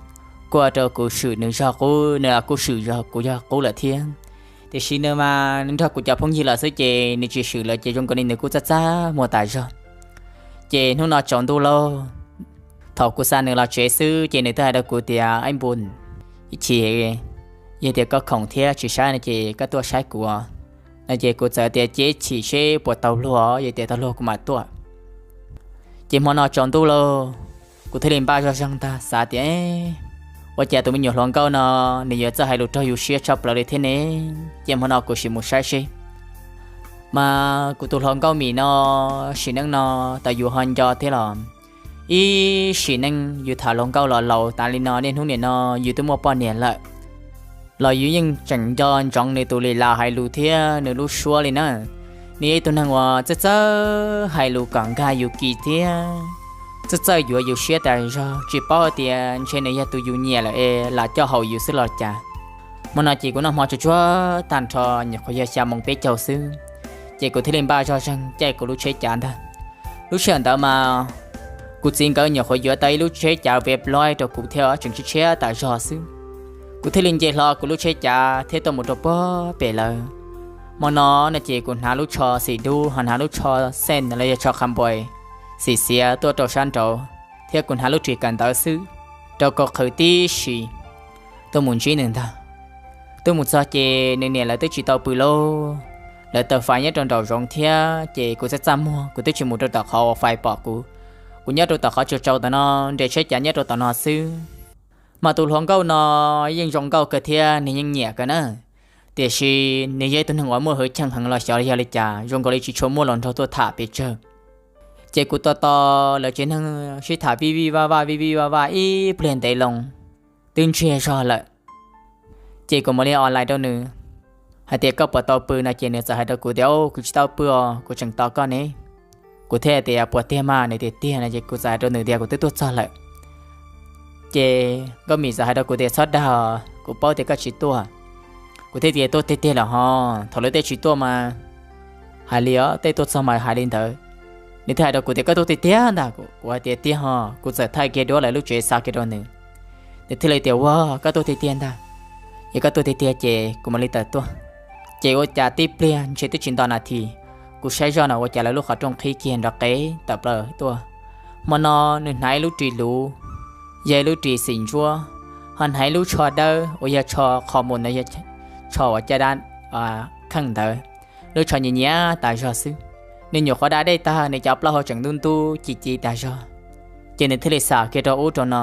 kuj ua rau kuv swm nws zog qub, nws los kuj swm kuv zog qub lawm thiab. Tiam sis nws mas nws nrog kuv cov phooj ywg los xwb ces nws tsis swm lawm ces zoo nkaus li nws kuj txaj txaj muag tas zog. Ces hnub no tsaus ntuj lauj, thaum kuv xa nws los tsev xwb ces nws twb hais rau kuv tias, Aib Npus, ib chim yog tias koj khoom thiab tsis saib no ces koj tuaj saib kuv os. No ces kuv txawm tias, Cia ib chim seb puas tau luag, yog tias tau luag kuv mam tuaj. Ces hmo no tsaus ntuj lauj, kuv thiaj li npaj zoj zeeg ntag xav tias, Ua cas tus me nyuam hluas nkauj no nws yuav txawj hais lus raug yus siab tshaj plaws li thiab ne? Ces hmo no kuv sim mus saib seb. Mas kuv tus hluas nkauj Mim no, sim neej no tau yus ho nco thiab los, ib sim neej yus tham hluas nkauj los laus tas li no, niaj hnub nim no yus twb muaj poj niam lawm los yus yeej tseem nco ntsoov nws tus lim las hais lus thiab nws lub suab li na. Nws yog ib tug neeg uas txawj txawj hais lus kom nkag yus kis thiab txawj txawj yuav yus siab tas zog, tsis paub tias ntshe nws yog tus yus nyiam lawm es lam coj haum yus xwb los cas. Hmo no ces kuv noj hmo tsuag tsuag tag nrho, nyuam qhuav yog xya moos peb caug xwb, ces kuv thiaj li npaj zoj zeeg caij kuv lub tsheb cav ntag. Lub sij hawm ntawd mas kuv txiv nkawd nyuam qhuav yuav tau ib lub tsheb cav vej plob rau kuv thiab, tseem tshiab tshiab tas zog xwb. Kuv thiaj li nce hlo kuv lub tsheb cav thiab tuaj mus rau puag pem lawv. Hmo no no ces kuv hnav lub tsho xim dub, ho hnav lub tsho xeej los yog tsho qha npais xim xiav tuaj rau sab nraud, thiab kuv hnav lub ris kawm ntawv xwb rau kaum qhwv tib si tuaj mus ntsib nws ntag. Tuaj mus txog ces nws niam lawv twb tsis tau pw lauj, lawv taws fais nyob rau nraum zoov thiab ces kuv txaj txaj muag, kuv twb tsis mus rau tom qhov uas fais pom kuv. Kuv nyob rau tom qhov tsaus tsaus tom no, nres tsheb cav nyob rau tom no xwb. Mas tus hluas nkauj no yeej zoo nkauj kawg thiab nws yeej nyiam kawg na, tiam sis nws yog ib tug neeg uas muaj hwj chim heev los xyov yog li cas zoo nkaus li tsis tshua muaj hluas nraug tuaj tham pes tsawg. Ces kuv tos tos lawv tsev neeg sib tham vij vij vaj vaj vij vij vaj vaj ib pliag ntev loo, twb ntsiag zog lawm. Ces kuv mam li online rau nws hais tias, Koj puas tau pw? No ces nws txawm hais rau kuv tias, Au, kuv tsis tau pw os, kuv tseem tos koj ne. Kuv thiaj tias, Puas tiag mas? Nws tias, Tiag. No ces kuv txawm hais rau nws tias, Kuv twb tuaj txog lawm. Ces Nkauj Mim txawm hais rau kuv tias, Txhob dag os, kuv paub tias koj tsis tuaj. Kuv thiaj tias, Tuaj tiag tiag lawm ho, thaum lawv tej tsis tuaj mas hais li os, tej tuaj txog mas hais li ntawd. Nws thiaj hais rau kuv tias, Koj tuaj tiag tiag ntag? Kuv hais tias, Tiag ho. Kuv txawm thaij kiag duab lawv lub tsev xa kiag rau nws. Nws thiaj li tias, Ua, koj tuaj tiag tiag ntag. Yog koj tuaj tiag tiag ces kuv mam li tawm tuaj. Ces ua cas tib pliag ntshe twb tsis nto nas this, kuv saib zoj no ua cas lawv lub qhov rooj qhib kiag nrov qev tawm plaws tuaj. Hmo no nws hnav ib lub ris luv, yog ib lub ris xim ntsuab, ho hnav ib lub tsho dawb uas yog tsho qho mus no, yog tsho uas caj dab kheej ntawd, lub tsho nyias nyias tas zog xwb. Nws nyuam qhuav da dej tag, nws cov plaub hau tseem ntub ntub ci ci tas zog, ces nws thiaj li xam kiag rau ub rau no.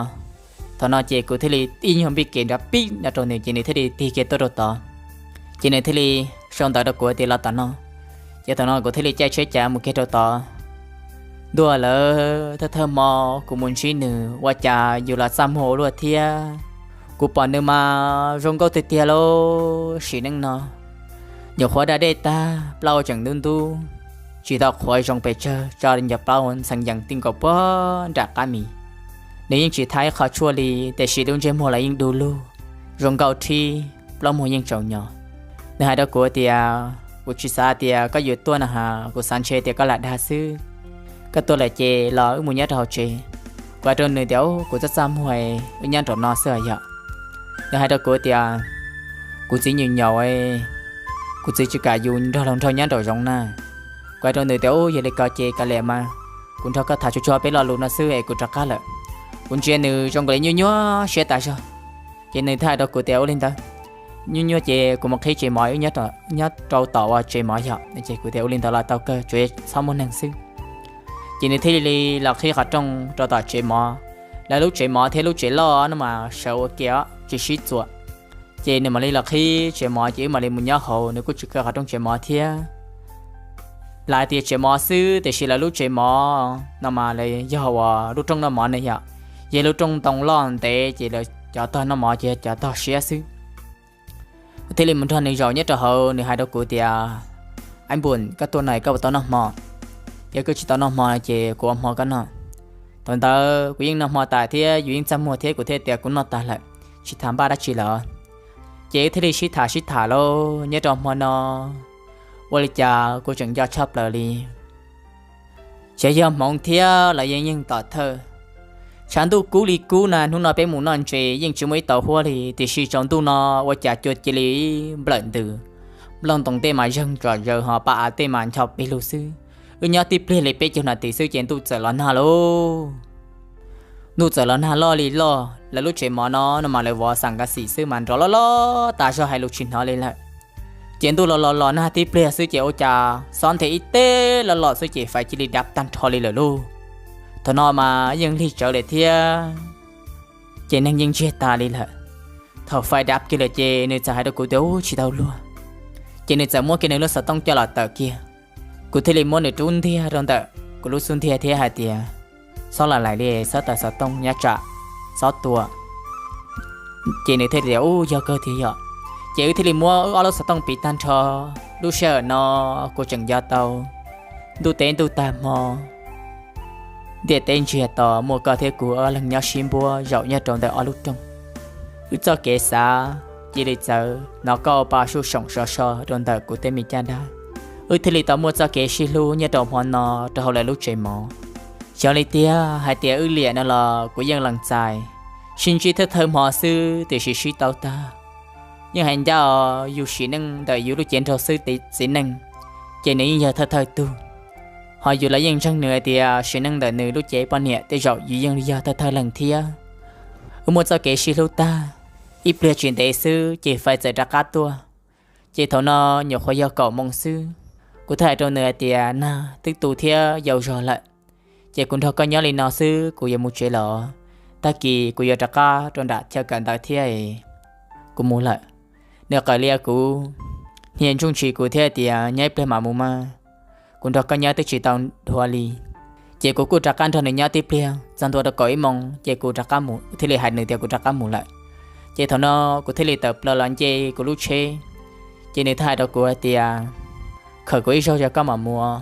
Thaum no ces kuv thiaj li ib nyuag npij kev nrov pib no rau nws, ces nws thiaj li tig kiag tuaj rau tod. Ces nws thiaj li sau ntawv rau kuv tias, Los tom no. Ces thaum no kuv thiaj li caij tsheb cav mus kiag rau tod. Ntuj, lawv thawj thawj hmo kuv mus ntsib nws ua cas yus los txaj muag ua luaj thiab. Kuv pom nws mas zoo nkauj tiag tiag lauj, sim neej no. Nyuam qhuav da dej tag, plaub hau tseem ntub ntub, tsis tau qhuav zoo pes tsawg, tso li ncov plaub ntxhee yees ti nkaus puag nram qab mis. Nws yeej tsis thab ib qho tshuaj li, tiam sis lub ntsej muag los yeej du lug, zoo nkauj thiab plaub muag yeej tsaus nyo. Nws hais rau kuv tias, kuv tsis xav tias koj yuav tuaj no ha, kuv xav ntshe tias koj lam dag xwb. Koj tuaj lawm ces los wb mus nyob rau hauv tsev. Kuv hais rau nws tias, kuv txaj txaj muag, wb nyob nraum no xwb yom. Nws hais rau kuv tias, kuv txiv nyuam nyaum, kuv txiv tsis kam yus nrog luag nrog nyob nraum zoov na. Kuv hais rau nws tias, yog li ko ces kav liam mas, kuv nrog koj tham tsuag tsuag peb lo lus no xwb es kuv rov qab lawm. Kuv ntsia nws zoo nkaus li nyuaj nyuaj siab tas zog. Ces nws thiaj hais rau kuv tias, ua li ntawd, nyuaj nyuaj ces kuv mus qhib tsev mov, wb nyob rau tom uas tsev mov yom. Ces kuv tias, ua li ntawd los tau kawg, tsuas txhob muaj neeg xwb. Ces nws thiaj li los qhib qhov rooj rau tom tsev mov. Lawv lub tsev mov thiab lub tsev loj no mas sawv ua ke os, tsis sib txuas. Ces nws mam li los qhib tsev mov ces wb mam li mus nyob hauv, nws kuj tsis kaw qhov rooj tsev mov thiab. Lawv tias tsev mov xwb tiam sis lawv lub tsev mov no mas lawv yog uas lub rooj noj mov ne yom, yog lub rooj ntoo loj ntev ces lawv cov tog noj mov ces yog cov tog siab xwb. Kuv thiaj li mus nrog nws zaum nyob rau hauv, nws hais rau kuv tias, Aib Npum, koj tuaj no koj puas tau noj hmo? Yog koj tsis tau noj hmo no ces kuv ua hmo koj noj. Thaum ntawd kuv yeej noj hmo tas thiab yus yeej txaj muag thiab kuv thiaj tias kuv noj tas lawm, tsis tham npaj dab tsi lawm. Ces wb thiaj li sib tham sib tham lauj nyob rau hmo no, ua li cas kuv tseem nco tshaj plaws li. Xyov yog hmoov thiab los yeej yeej tom thawj. Tshav ntuj kub li kub na, hnub no peb mus noj ntses yeej tsis muaj ib tauv huab li, tiam sis tsaus ntuj no ua cas cua cia li nplawm ntws. Nplooj ntoos tej mas zeeg tsom zaws ho pa av tej mas ncho pes lug xwb. Wb nyob tib pliag li peb caug nas this xwb ces ntuj txawm los nag lauj. Ntuj txawm los nag loj li loj, lawv lub tsev mov no no mas lawv vov xam nkav xim xwb mas nrov loj loj tas zog hais lus tsis hnov li lawm. Ces ntuj los los los nag tib pliag xwb ces ua cas xob nthe ib teg loj loj xwb ces fais cia li dav tag nrho li lawm lauj. Thaum no mas yeej lig tsawv lawm thiab, ces neeg yeej ntsiag tas li lawm. Thaum fais dav kiag lawm ces nws txawm hais rau kuv tias, Ub, tsis tau luag. Ces nws txawm muab kiag nws lub xov tooj coj los tawm kiag. Kuv thiaj li muab nws rub ntiag rau ntawm kuv lub xub ntiag thiab hais tias, Txhob lam laim li, txhob tawm xov tooj nyob tsam txhob tua. Ces nws thiaj tias, Ub, yog kawg tiag yom. Ces wb thiaj li muab wb ob lub xov tooj piv tag nrho. Lub sij hawm no kuv tseem nco tau ntuj teb ntuj tag hmo, ntiaj teb ntsiag to, muaj koj thiab kuv ob leeg nyob sib npuab zaum nyob rau ntawm ob lub rooj. Wb txoj kev xav cia li txawv, hnov koj ua pa suj soom sov so rau ntawm kuv tej me caj dab. Wb thiaj li tau muaj txoj kev sib hlub nyob rau hmo no rau hauv lawv lub tsev mov. Xyov li tiag hais tias wb liam no los kuv yeej lees txais, sib ntsib thawj thawj hmo xwb tiam sis sib tau tag. Yeej hais ncaj os, yus sim neej ntawm yus lub cev nraug xwb txiv neej, ces nws yeej yog thawj thawj tug. Ho yus los yeej ntseeg nws hais tias sim neej ntawm nws lub cev poj niam tej zaum yus yeej yog thawj thawj leeg thiab. Wb muaj txoj kev sib hlub tag, ib pliag tsis ntev xwb ces fais txawm rov qab tuaj. Ces thaum no nyuam qhuav yog kaum moos xwb, kuv thiaj hais rau nws hais tias, Nag twb tu thiab yau zog lawm, ces kuv nrog koj nyob li no xwb kuv yuav mus tsev los, tag kis kuv yuav rov qab rau nram chaw kawm ntawv thiab, kuv mus lawm. Nws qawm lia kuv, hnia ntsooj ntshis kuv thiab tias, Nyob ib pliag mam mus mas, kuv nrog koj nyob twb tsis tau dhuav li. Ces kuv kuj rov qab nrog nws nyob tib pliag txog ntua rau kaum ib moos ces kuv rov qab mus, thiaj li hais nws tias kuv rov qab mus lawm. Ces thaum no kuv thiaj li tawm plaws los nce kuv lub tsheb, ces nws thiaj hais rau kuv hais tias, Khawm kuv ib zaug yog koj mam mus,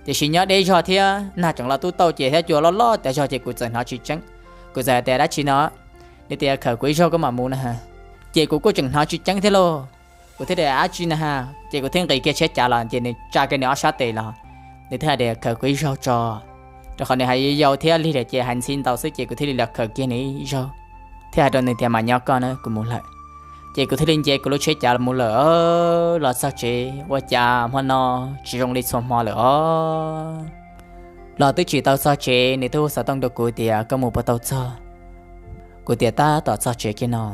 tiam sis nyob deb zog thiab nag tseem los tub tauj ces thiab cua loj loj tas zog ces kuv txawm hnov tsis tseeb. Kuv txawm hais tias, Dab tsi no? Nws tias, Khawm kuv ib zaug koj mam mus na. Ces kuv kuj tseem hnov tsis tseeb thiab lauj. Kuv thiaj tias, Dab tsi na ha? Ces kuv thiaj nqis kiag tsheb cav los ces nws tsa kiag nws ob sab tes los, nws thiaj hais tias, Khawm kuv ib zaug tso. Rau qhov nws hais yau thiab lig lawm ces hais ntxhi ntau xwb ces kuv thiaj li los khawm kiag nws ib zaug, thiab hais rau nws tias, Mam nyob koj na, kuv mus lawm. Ces kuv thiaj li nce kuv lub tsheb cav mus lawm. Los txog tsev ua cas hmo no tsis zoo li txhua hmo lawm os. Los twb tsis tau txog tsev nws twb hu xov tooj rau kuv tias, Koj mus puas tau txog? Kuv tias, Tab tom txog tsev kiag no.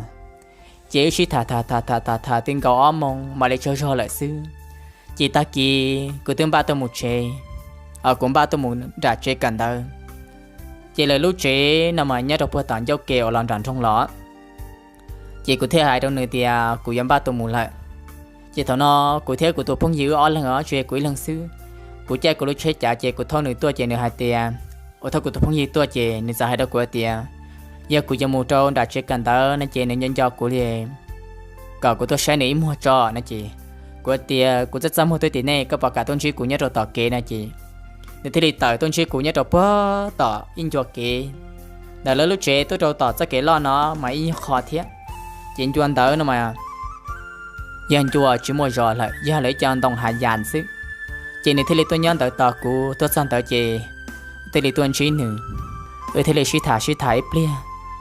Ces wb sib tham tham tham tham tham tham ti nkaus ob moos mam li tsaug zog lawm xwb. Ces tag kis kuv twb npaj tuaj mus tsev, kuv npaj tuaj mus nram tsev kawm ntawv. Ces lawv lub tsev no mas nyob rau puag tom ncauj ke uas los nram nroog los. Ces kuv thiaj hais rau nws tias kuv yuav npaj tuaj mus lawm. Ces thaum no kuv thiab kuv tus phooj ywg wb ob leeg os, tsuas yog kuv ib leeg xwb. Kuv caij kuv lub tsheb cav ces kuv thauj nws tuaj ces nws hais tias, uas thauj kuv tus phooj ywg tuaj ces nws txawm hais rau kuv tias, yog kuv yuav mus rau nram tsev kawm ntawv no ces nws nco nco kuv li, kom kuv tuaj saib nws ib muag tso no ces kuv tias, Kuv txaj txaj muag twb tim nej, koj puas kam tuaj ntsib kuv nyob rau tom kev no ces nws thiaj li tawm tuaj ntsib kuv nyob rau puag tom ib ncua kev. Ntawm lawv lub tsev tuaj rau tom txoj kev loj no mas ib nyuag qho thiab. Ces ncua ntawd no mas yog ncua tsis muaj zos lawm, yog lawv ib co ntoo hav yas xwb. Ces nws thiaj li tuaj nyob ntawd tos kuv, tuaj txog ntawd ces thiaj li tuaj ntsib nws, wb thiaj li sib tham sib tham ib pliag,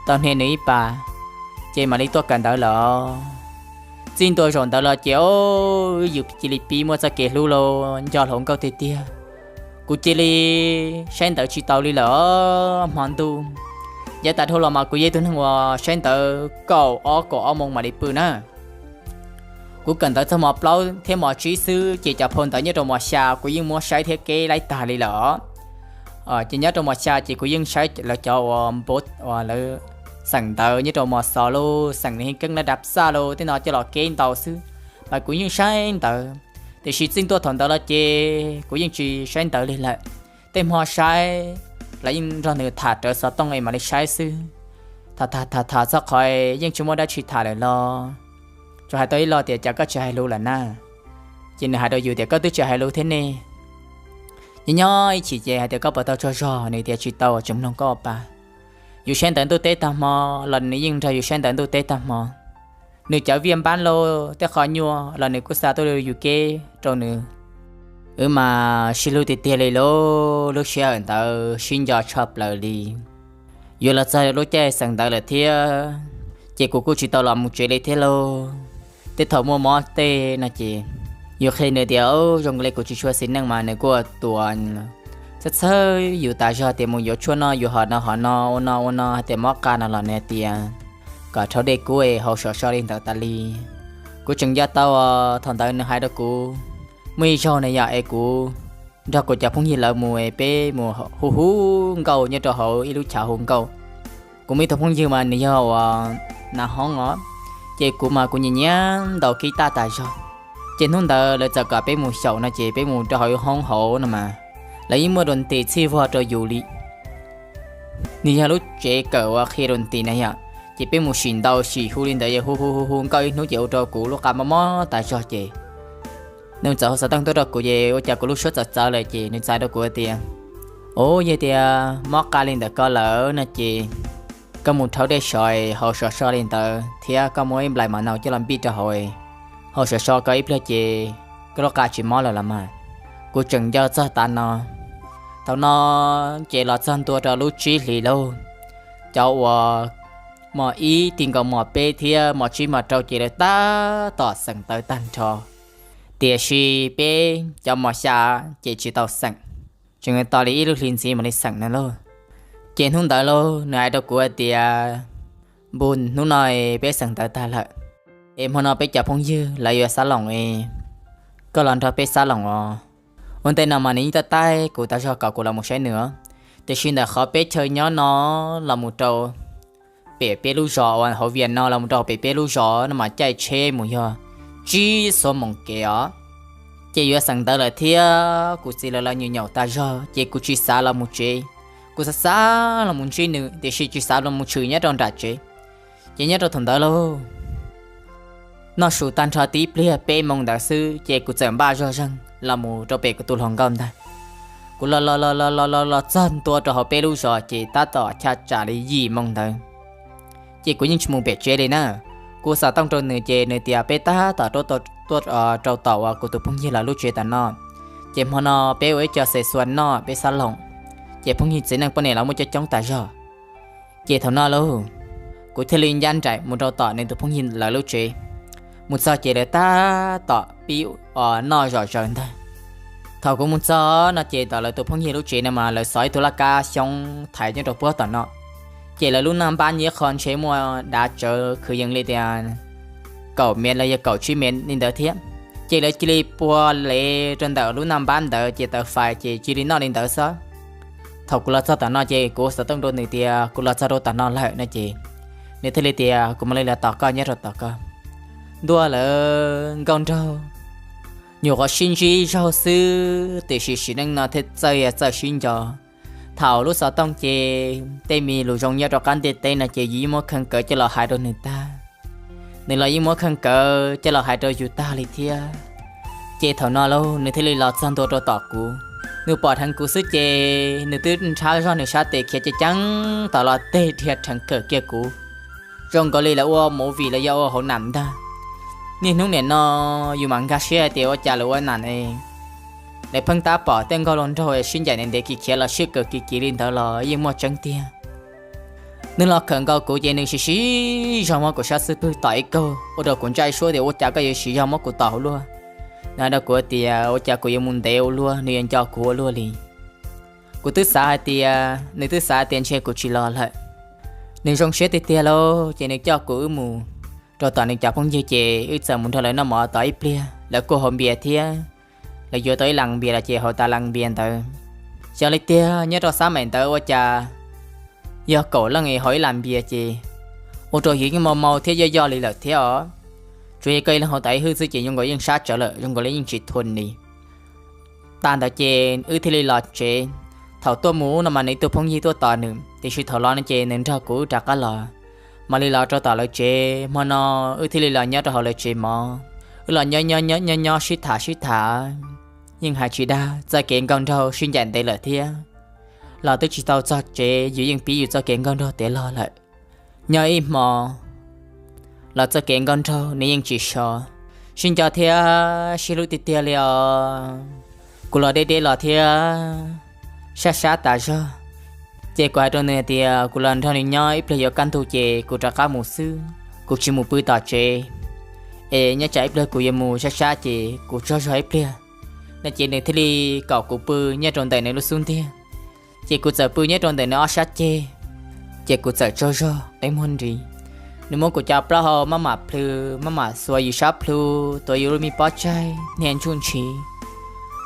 tau hnia nws ib pas, ces mam li tuaj kawm ntawv lawm. Txij ntua zaum ntawd los ces o, yus cia li pib muaj txoj kev hlub los nco hluas nkauj tiag tiag. Kuv cia li saib ntawv tsis tau li lawm hmo ntuj. Yav tas dhau los mas kuv yog ib tug neeg uas saib ntawv kaum ob kaum ob moos mam li pw na. Kuv kawm ntawv txog mos plaub thiab mos tsib xwb ces cov phau ntawv nyob rau mos xya kuv yeej muab saib thiab keb laib tag li lawm. Ces nyob rau mos xya ces kuv yeej saib lawv cov uas npau uas lawv xeem ntawv nyob rau mos xos los xeem nws heej keeb na dab xaj los tej no coj los keb ntau xwb, mas kuv yeej saib ntawv. Tiam sis txij ntua thaum ntawd los ces kuv yeej tsis saib ntawv li lawm. Tej hmo saib los yeej nrog nws tham rawv xov tooj es mam li saib xwb. Tham tham tham tham txog qhov yeej tsis muaj dab tsi tham lawm los tsuas hais tau ib lo tias cas koj tsis hais lus lawm na. Ces nws hais rau yus tias koj twb tsis hais lus thiab ne. Ces nyob ib chim ces hais tias koj puas tau tsaug zog, nws tias tsis tau, tseem mloog koj ua pa. Yus saib ntawv ntuj teb tag hmo los nws yeej nrog yus saib ntawv ntuj teb tag hmo. Nws cov viaj npab lauj, tej qho nyuaj los nws kuj xa tuaj yus keb rau nws. Wb mas sib hlub tiag tiag li lauj, lub sij hawm ntawd sib nco tshaj plaws li. Yuav los txog lub caij xeem ntawv lawm thiab, ces kuv kuj tsis tau los mus tsev li thiab lauj. Tej thaum muaj mob tej no ces yus qhia nws tias zoo li kuv tsis tshua xis neej mas nws kuj ua tua. Txhawj txhawj yus tas zog tias mus yuav tshuaj noj, yuav hom no hom no ua no ua no hais tias mob qa no los nws tias kom rhaub dej kub es haus sov so li ntawd tas li. Kuv tseem nco tau thaum ntawd nws hais rau kuv, muaj ib zaug na yom es kuv nrog kuv cov phooj ywg lawv mus es peb mus hu hu nkauj nyob rau hauv ib lub chav hu nkauj. Kuv muaj ib tug phooj ywg mas nws yog uas nav hoob os, ces kuv mas kuv nyiam nyiam ntaus kib taj tas zog. Ces hnub ntawd lawv txawm kom peb mus xyaum no ces peb mus rau hauv hoob hauv no mas lawv yeej muaj dua nti txhij vog rau yus li. Nws yog lub tsev kawm uas qhia dua nti na yom, ces peb mus sim ntaus sim hu li ntawd, yog hu hu hu hu nkauj ib hnub ces ua rau kuv lub qa mob mob tas zog ces nws txawm hu xov tooj tuaj rau kuv ces ua cas kuv lub suab txawv txawv lawm ces nws txais rau kuv tias, Ub, yog tias mob qa li ntawd koj lawm no ces koj mus rhaub dej sov, haus sov so li ntawd thiab koj muab ib nplais mav nau coj los npij rau hauv, haus sov so koj ib pliag ces koj lub qa tsis mob lawm los mas. Kuv tseem nco txog tav no. Thaum no ces los txog ntua rau lub tsib hlis lauj, cov uas mos ib ti nkaus mos peb thiab mos tsib mos rau ces lawv tab tom xeem ntawv tag nrho, tiam sis peb cov mos xya ces tsis tau xeem, tseem tos li ib lub hli ntxiv mam li xeem no lauj. Ces hnub ntawd lauj nws hais rau kuv hais tias, Npug, hnub no peb xeem ntawv tag lawm, es hmo no peb cov phooj ywg lawv yuav xab loos es koj los nrog peb xab loos os. Ua ntej no mas nws yeej taij taij kuv tas zog kom kuv los mus saib nws os, tiam sis ntawm qhov peb chaw nyob no los mus rau pem peb lub zos uas hauv Vias no los mus rau pem peb lub zos no mas caij tsheb mus yog tsib xuab moos kev os. Ces yuav xeem ntawv lawm thiab kuv txiv lawv los nyuam nyaum tas zog ces kuv tsis xav los mus tsev. Kuv xav xav los mus ntsib nws tiam sis tsis xav los mus tshwm nyob rau nram tsev. Ces nyob rau thaum ntawd lauj, noj su tag nrho tib pliag peb moos ntawd xwb ces kuv txawm npaj zog zeeg los mus rau pem kuv tus hluas nkauj ntag. Kuv los los los los los los los txog ntua rau hauv peb lub zos ces tab tom chaj tsam li yim moos ntawd. Ces kuv yeej tsis mus pem tsev li na. Kuv xav tooj rau nws ces nws tias peb tab tom tuaj rau tom uas kuv tus phooj ywg lawv lub tsev tom no, ces hmo no peb ua ib co xes xuas noj peb xab loos, ces phooj ywg txiv neej poj niam los muaj coob coob tas zog. Ces thaum no lauj, kuv thiaj li ncaj nraim mus rau tom nws tus phooj ywg lawv lub tsev. Mus txog ces lawv tab tom pib noj zom zaws ntag. Thaum kuv mus txog no ces tom lawv tus phooj ywg lub tsev no mas lawv xov ib tug laj kab xyoob thaiv nyob rau puag tom no. Ces lawv lub naj npab nyob qho ntshe muaj dav tsawv kwv yees li tias kaum mev los yog kaum tsib mev li ntawd thiab. Ces lawv cia li pua lev rau ntawm lub naj npab ntawd ces taws fais ces cia li noj li ntawd xwb. Thaum kuv los txog tom no ces kuv xov tooj rau nws tias kuv los txog rau tom no lawm no ces nws thiaj li tias kuv mam li los tos koj nyob rau tom koj. Ntuj, lawv nkauj nraug nyuam qhuav sib ntsib zaug xwb tiam sis sim neej no thiaj txawj txawj sib nco. Thaum lub xov tooj ces tej me lus zoo nyob rau qab ntiaj teb no ces yus yeej muab kheej kawv coj los hais rau nws tag, nws los yeej muab kheej kawv coj los hais rau yus tag li thiab. Ces thaum no lauj nws thiaj li los txog ntua rau tom kuv. Nws pom dheev kuv xwb ces nws twb nrhab zog nws sab tes khiav ceev ceev tom los teg dhia rheev kawm kiag kuv, zoo nkaus li lawv ua movie los yog ua hauv nam ntag. Niaj hnub nim no yus mam nkag siab hais tias ua cas lawv ua nam ne, lawv pheej tab pom tej nkauj hluas nraug sib ncaim ntev ntev kis khiav los sib kawm kis kis li ntawd los yeej muaj tseeb tiag. Nws los khawm nkaus kuv ces nws siv siv zog muab kuv sab xub pwg tom ib kaug ua rau kuv ntsaj suab tias ua cas koj yuav siv zog muab kuv tom hauv luaj. Nws hais rau kuv tias ua cas kuv yuav mus ntev ua luaj nws yuav nco kuv ua luaj li. Kuv twb xav hais tias, nws twb xav tias ntshe kuv tsis los lawm. Nws zoo siab tiag tiag lauj ces nws coj kuv wb mus rau tom nws cov phooj ywg ces wb txawm mus nrog lawv noj mov tau ib pliag, lawv kuj haus npias thiab. Lawv yuav tau ib las npias los ces haus tas las npias ntawd. Xyov li tiag nyob rau xab maim ntawd ua cas yog kaum leej es haus ib las npias ces ua rau yus yeej mau mau thiab yoj yoj li lawm thiab os. Tsuas yog koj ib leeg haus tas ib hwj xwb ces zoo nkaus yeej sab tsawv lawm, zoo nkaus li yeej tsis thua li. Tag ntawd ces wb thiaj li los tsev. Thaum tuaj mus no mas nws ib tug phooj ywg tuaj tos nws, tiam sis thaum los no ces nws nrog kuv wb rov qab los. Mam li los rau tom lawv tsev, hmo no wb thiaj li los nyob rau hauv lawv tsev mov. Wb los nyob nyob nyob nyob sib tham sib tham, yeej hais tsis dag, txoj kev nkauj nraug sib ncaim ntev lawm thiab. Los twb tsis tau txog tsev yus yeej pib yus txoj kev nkauj nraug tiav log lawm. Nyob ib hmo los txoj kev nkauj nraug nws yeej tsis so, sib nco thiab sib hlub tiag tiag li os. Kuv los deb deb los thiab sab sab tas zog, ces kuv hais rau nws tias kuv los nrog nws nyob ib pliag yuav kaj ntug ces kuv rov qab mus xwb, kuv tsis mus pw tom tsev, es nyob tsam ib pliag kuv yuav mus sab sab ces kuv tsaug zog ib pliag. No ces nws thiaj li kom kuv pw nyob rau ntawm nws lub xub ntiag, ces kuv txawm pw nyob rau ntawm nws ob sab ceg, ces kuv txawm tsaug zog qi muag nris. Nws muab kuv cov plaub hau maj mam plhws maj mam xuas yus sab plhu, tuav yus lub me pob tsaig niaj ntsuj ntshiv.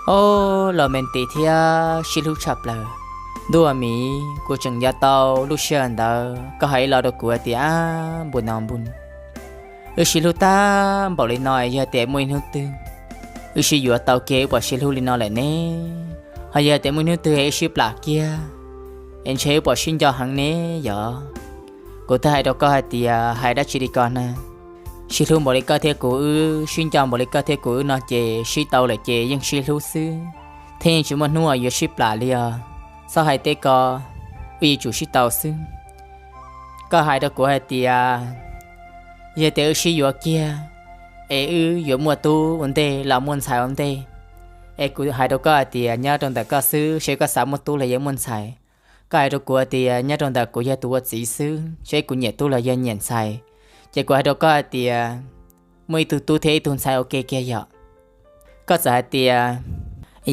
Ob los me nti thiab sib hlub tshaj plaws. Ntuj aw miv, kuv tseem nco tau lub sij hawm ntawd koj hais ib lo rau kuv hais tias, npu no npu, wb sib hlub tag npaum li no yog tias muaj ib hnub twg wb sib yuav tau kiag wb puas sib hlub li no lawm ne? Ho yog tias muaj ib hnub twg wb sib plam kiag es ntshe wb puas sib nco heev ne yog? Kuv thiaj hais rau koj hais tias hais dab tsi li ko na. Sib hlub npaum li koj thiab kuv wb, sib nco npaum li koj thiab kuv wb no ces sib tau lawm ces yeej sib hlub xwb, thiab yeej tsis muaj hnub uas yuav sib plam li os. Txhob hais tej ko, wb yuav tsum sib tau xwb. Koj hais rau kuv hais tias yog tias wb sib yuav kiag es wb yuav muaj tub ua ntej los muaj ntxhais ua ntej, es kuv hais rau koj hais tias nyob rau ntawm koj xwb seb koj xav muaj tub los yog muaj ntxhais. Koj hais rau kuv hais tias nyob rau ntawm kuv yog tus ua txiv xwb seb kuv nyiam tub los yog nyiam ntxhais. Ces kuv hais rau koj hais tias muaj ib tug tub thiab ib tug ntxhais ua ke kiag yom. Koj txawm hais tias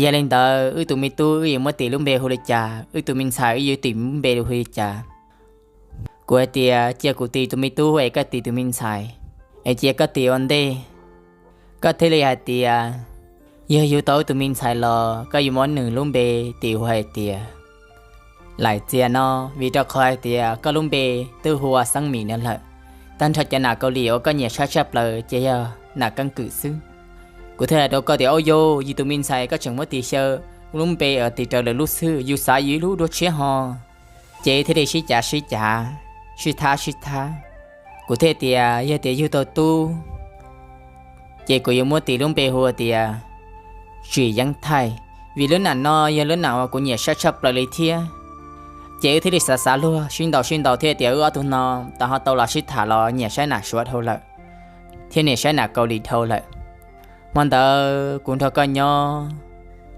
yog li ntawd wb tus me tub wb yuav muab tis lub npe hu li cas, wb tus me ntxhais wb yuav tis lub npe hu li cas? Kuv hais tias cia kuv tis tus me tub es koj tis tus me ntxhais, es cia koj tis ua ntej. Koj thiaj li hais tias yog yug tau wb tus me ntxhais los koj yuav muab nws lub npe tis hu hais tias Laim Txias no, vim rau qhov hais tias koj lub npe twb hu ua Xeeb Mim no lawm. Tag nrho cov nam Kaus Lim uas koj nyiam saib tshaj plaws ces yog nam keeb kwm xwb. Kuv thiaj hais rau koj tias, Au yau, yus tus me ntxhais koj tseem muab tis xyaw lub npe tis raws lwm lub xwb, yus xav yus ib lub dua tshiab ho. Ces thiaj li sib cav sib cav, sib thab sib thab. Kuv thiaj tias yog tias yug tau tub ces kuv yuav muab tis lub npe hu tias Tsim Yeeb Thaij, vim lub nam no yog lub nam uas kuv nyiam saib tshaj plaws li thiab. Ces wb thiaj li xav xav luag sib ntaus sib ntaus thiab tias wb ob tug no tau ho tau los sib tham los nyiam saib nam Suav dhau lawm, thiab nyiam saib nam Kaus Lim dhau lawm. Hmo ntawd kuv nrog koj nyob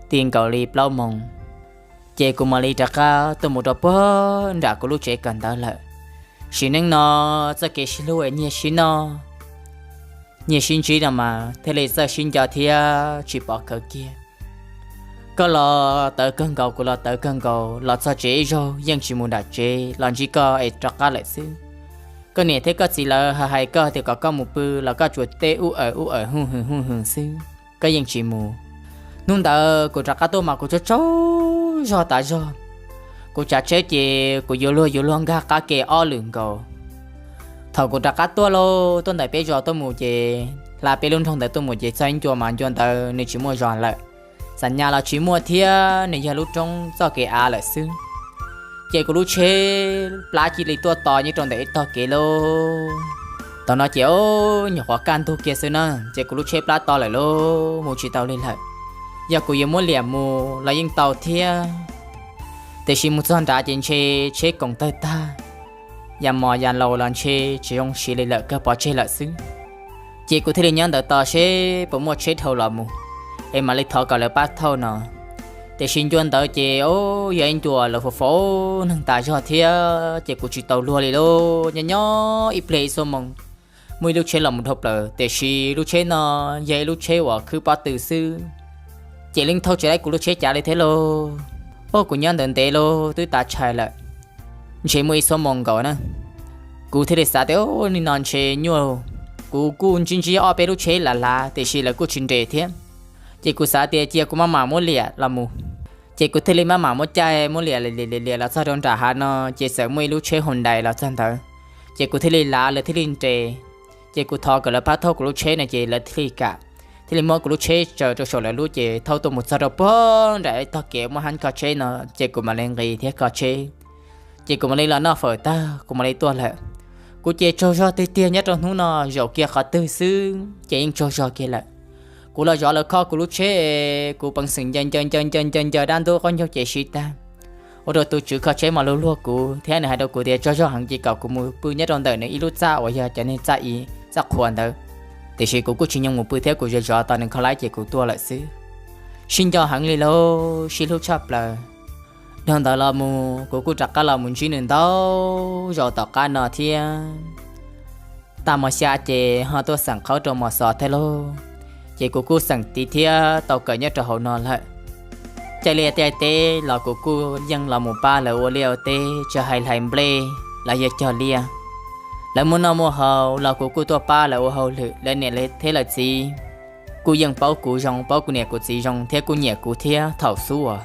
ti nkaus li plaub moos, ces kuv mam li rov qab tuaj mus rau puag nram kuv lub tsev kawm ntawv lawm. Sim neej no txoj kev sib hlub es nyiag sib noj, nyiag sib ntsib no mas thiaj li txawj sib nco thiab tsis pov khawv kiag. Koj los tawv kawg nkaus, kuv los tawv kawg nkaus, los txog tsev ib zaug yeej tsis mus nram tsev los ntsib koj es rov qab lawm xwb. Koj niam thiab koj txiv lawv hais koj tias kom koj mus pw los koj tsuas teb ub awm ub awm huj hwm huj hwm xwb, koj yeej tsis mus. Hnub ntawd kuv rov qab tuaj mas kuv tsaug tsaug zog tas zog. Kuv tsav tsheb ces kuv yuav luag yuav luag nkag qab ke ob lwm nkaus. Thaum kuv rov qab tuaj lauj, tuaj ntawm peb zos tuaj mus ces hla peb lub nroog ntawd tuaj mus ces txog ib ncua mas ncua ntawd nws tsis muaj zos lawm, xam nyas los tsis muaj thiab nws yog lub roob txoj kev av lawm xwb. Ces kuv lub tsheb plab cia li tuaj to nyob rau ntawm ib tog kev lauj. Thaum no ces nyuam qhuav kaj ntug kiag xwb na, ces kuv lub tsheb plab to lawm lauj, mus tsis tau li lawm. Yog kuv yuav muab liam mus los yeej tau thiab, tiam sis mus txog nrad ces ntshe tsheb koom tawg tag, yas mos yas laus los ntshe tsis zoo siv li lawm, kawg pov tseg lawm xwb. Ces kuv thiaj li nyob ntawd tos seb puas muaj tsheb dhau los mus, es mam li thov kom lawv pab thauj no. Tiam sis ncua ntawd ces o, yog ib ncua lawv faus faus neeg tas zog thiab ces kuv tsis tau luag li lauj. Nyob nyob ib pliag ib xuab moos, muaj ib lub tsheb los mus dhau plaws, tiam sis lub tsheb no yog ib lub tsheb uas khwb pob tw xwb, ces leej thauj tsis laib kuv lub tsheb cav li thiab lauj. O, kuv nyob ntawd ntev lauj, twb tav tshais lawm, ntshe muaj ib xuab moos nkaus na. Kuv thiaj li xav tias, o, nim no ntshe nyuaj, kuv kuj ntsib ntsib ob peb lub tsheb lav lav tiam sis lawv kuj tsis nres thiab. Ces kuv xav tias cia kuv maj mam muab liam los mus. Ces kuv thiaj li maj mam muab caij muab liam liam liam los txog rau nram hav no, ces txawm muaj ib lub tsheb Hyundai los txog ntawd, ces kuv thiaj li lav lawv thiaj li nres. Ces kuv thov kom lawv pab thauj kuv lub tsheb no ces lawv thiaj li kam, thiaj li muab kuv lub tsheb tsaws rau saum lawv lub ces thauj tuaj mus txog rau puag nram ib tog kev muaj hab kho tsheb no, ces kuv mam li nqis thiab kho tsheb. Ces kuv mam li los noj fawm tag kuv mam li tuaj lawm. Kuv ces tsaug zog tiag tiag nyob rau hnub no, zaum kiag qhov twg xwb ces yeej tsaug zog kiag lawm. Kuv los zov lawv kho kuv lub tsheb, kuv peev xwm ncaws ncaws ncaws ncaws ncaws ncaws dab ntub qaub ncaug ces siv tag, ua rau tus tswv kho tsheb mas luag luag kuv thiab nws hais rau kuv tias tsaug zog heev ces kom kuv mus pw nyob rau ntawm nws ib lub txaj uas yog cov neeg txaj i, txaj qhua ntawd. Tiam sis kuv kuj tsis nyoog mus pw thiab kuv zov zov tos nws kho laib ces kuv tuaj lawm xwb. Sib nco heev li lauj, sib hlub tshaj plaws. Dhau ntawd los mus kuv kuj rov qab los mus ntsib nws ntau zaus tom qab no thiab. Tag hmo xya ces ho tuaj xeem qhaub rau Mos Xos thiab lauj, ces kuv kuj xeem tid thiab tau kawm nyob rau hauv no lawm. Caij liaj caij teb los kuv kuj yeej los mus pab lawv ua liaj ua teb, tsis hais hlais nplej los yog cog liaj. Lawv muaj noj muaj haus los kuv kuj tuaj pab lawv ua hauj lwm, lawv niam thiab lawv txiv kuj yeej paub kuv zoo, paub kuv niam kuv txiv zoo thiab kuj nyiam kuv thiab thaum xub uas.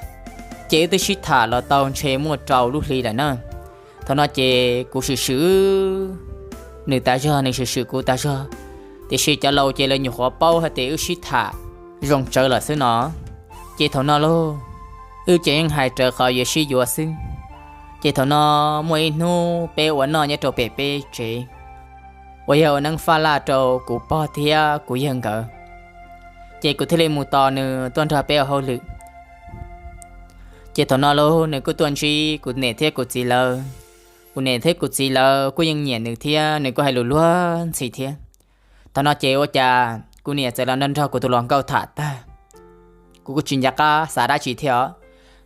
Ces wb twb sib tham los tau ntshe muaj rau lub hli lawm na. Thaum no ces kuv swm swm nws tas zog, nws swm swm kuv tas zog, tiam sis cov laus ces lawv nyuam qhuav paub hais tias wb sib tham zoo tsawv lawm xwb no. Ces thaum no lauj, wb ces yeej hais rawv qhov yuav sib yuav xwb. Ces thaum no muaj ib hnub peb ua noj nyob rau pem peb tsev, uas yog ua neeb faj laj rau kuv pog thiab kuv yawg nkawd, ces kuv thiaj li mus tos nws tuaj nrog peb ua hauj lwm. Ces thaum no lauj nws kuj tuaj ntsib kuv niam thiab kuv txiv lawv. Kuv niam thiab kuv txiv lawv kuj yeej nyiam nws thiab nws kuj hais lus luag ntxhi thiab. Thaum no ces ua cas kuv niam txawm los nrog nrog kuv tus hluas nkauj tham tag, kuv kuj tsis nco qab xav dab tsi thiab os.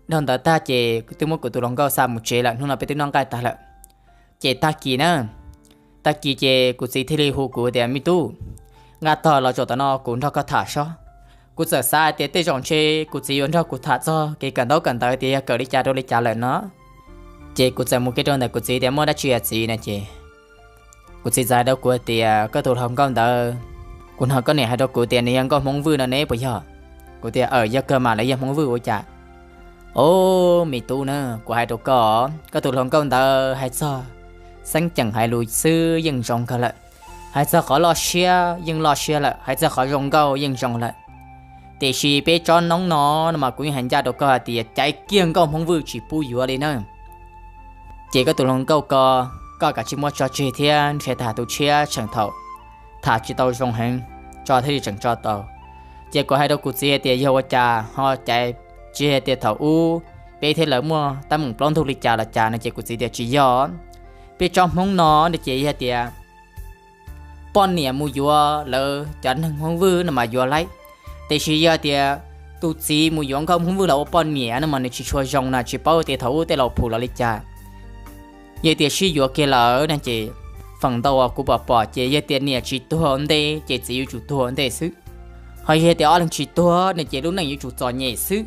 Dhau ntawd tag ces twb muab kuv tus hluas nkauj xa mus tsev lawm, hnub no peb twb noj nqaij tag lawm. Ces tag kis na, tag kis ces kuv txiv thiaj li hu kuv tias, me tub, nqa tog los zaum tom no kuv nrog koj tham sob. Kuv txawm xav hais tias tej zaum ntshe kuv txiv yuav nrog kuv tham txog kev kawm ntaub kawm ntawv tias yog kawm li cas rau li cas lawm no. Ces kuv txawm mus kiag rau ntawm kuv txiv tias muaj dab tsi yog txiv no ces kuv txiv txawm hais rau kuv tias koj tus hluas nkauj ntawd, kuv hnov koj niam hais rau kuv tias nws yog nkauj Hmoob Vwj no ne puas yog? Kuv tias aw, yog kawg mas, lawv yog Hmoob Vwj ua cas? Au, me tub na, kuv hais rau koj, koj tus hluas nkauj ntawd hais txog xeeb ceem hais lus xwb yeej zoo kawg lawm, hais txog qhov loj siab yeej loj siab lawm, hais txog qhov zoo nkauj yeej zoo lawm. Tiam sis peb tsob noob no no mas kuv yeej hais ncaj rau koj hais tias caiv kiag nkauj Hmoob Vwj tsis pub yuav li na. Ces koj tus hluas nkauj ko, koj kav tsij muab tso tseg thiab nrhiav tham tus tshiab tseem thaum tham tsis tau zoo heev, tso thiaj li tseem tso tau. Ces kuv hais rau kuv txiv hais tias yog ua cas ho caiv, tsis hais tias thaum ub peb thiab lawv muaj teeb meem plaub ntug li cas los cas no ces kuv txiv tias tsis yog. Peb tsob Hmoob no no ces yog tias poj niam mus yuav lawv cov neeg Hmoob Vwj no mas yuav laib, tiam sis yog tias tus txiv mus yuav nkauj Hmoob Vwj los ua poj niam no mas nws tsis tshua zoo na, tsis paub tias thaum ub tej laus phum los li cas. Yog tias sib yuav kiag lawm no ces feem ntau uas kuv pom pom ces yog tias niam tsis tuag ntej ces txiv yuav tsum tuag ntej xwb. Ho yog tias ob leeg tsis tuag no ces lub neej yuav tsum txom nyem xwb,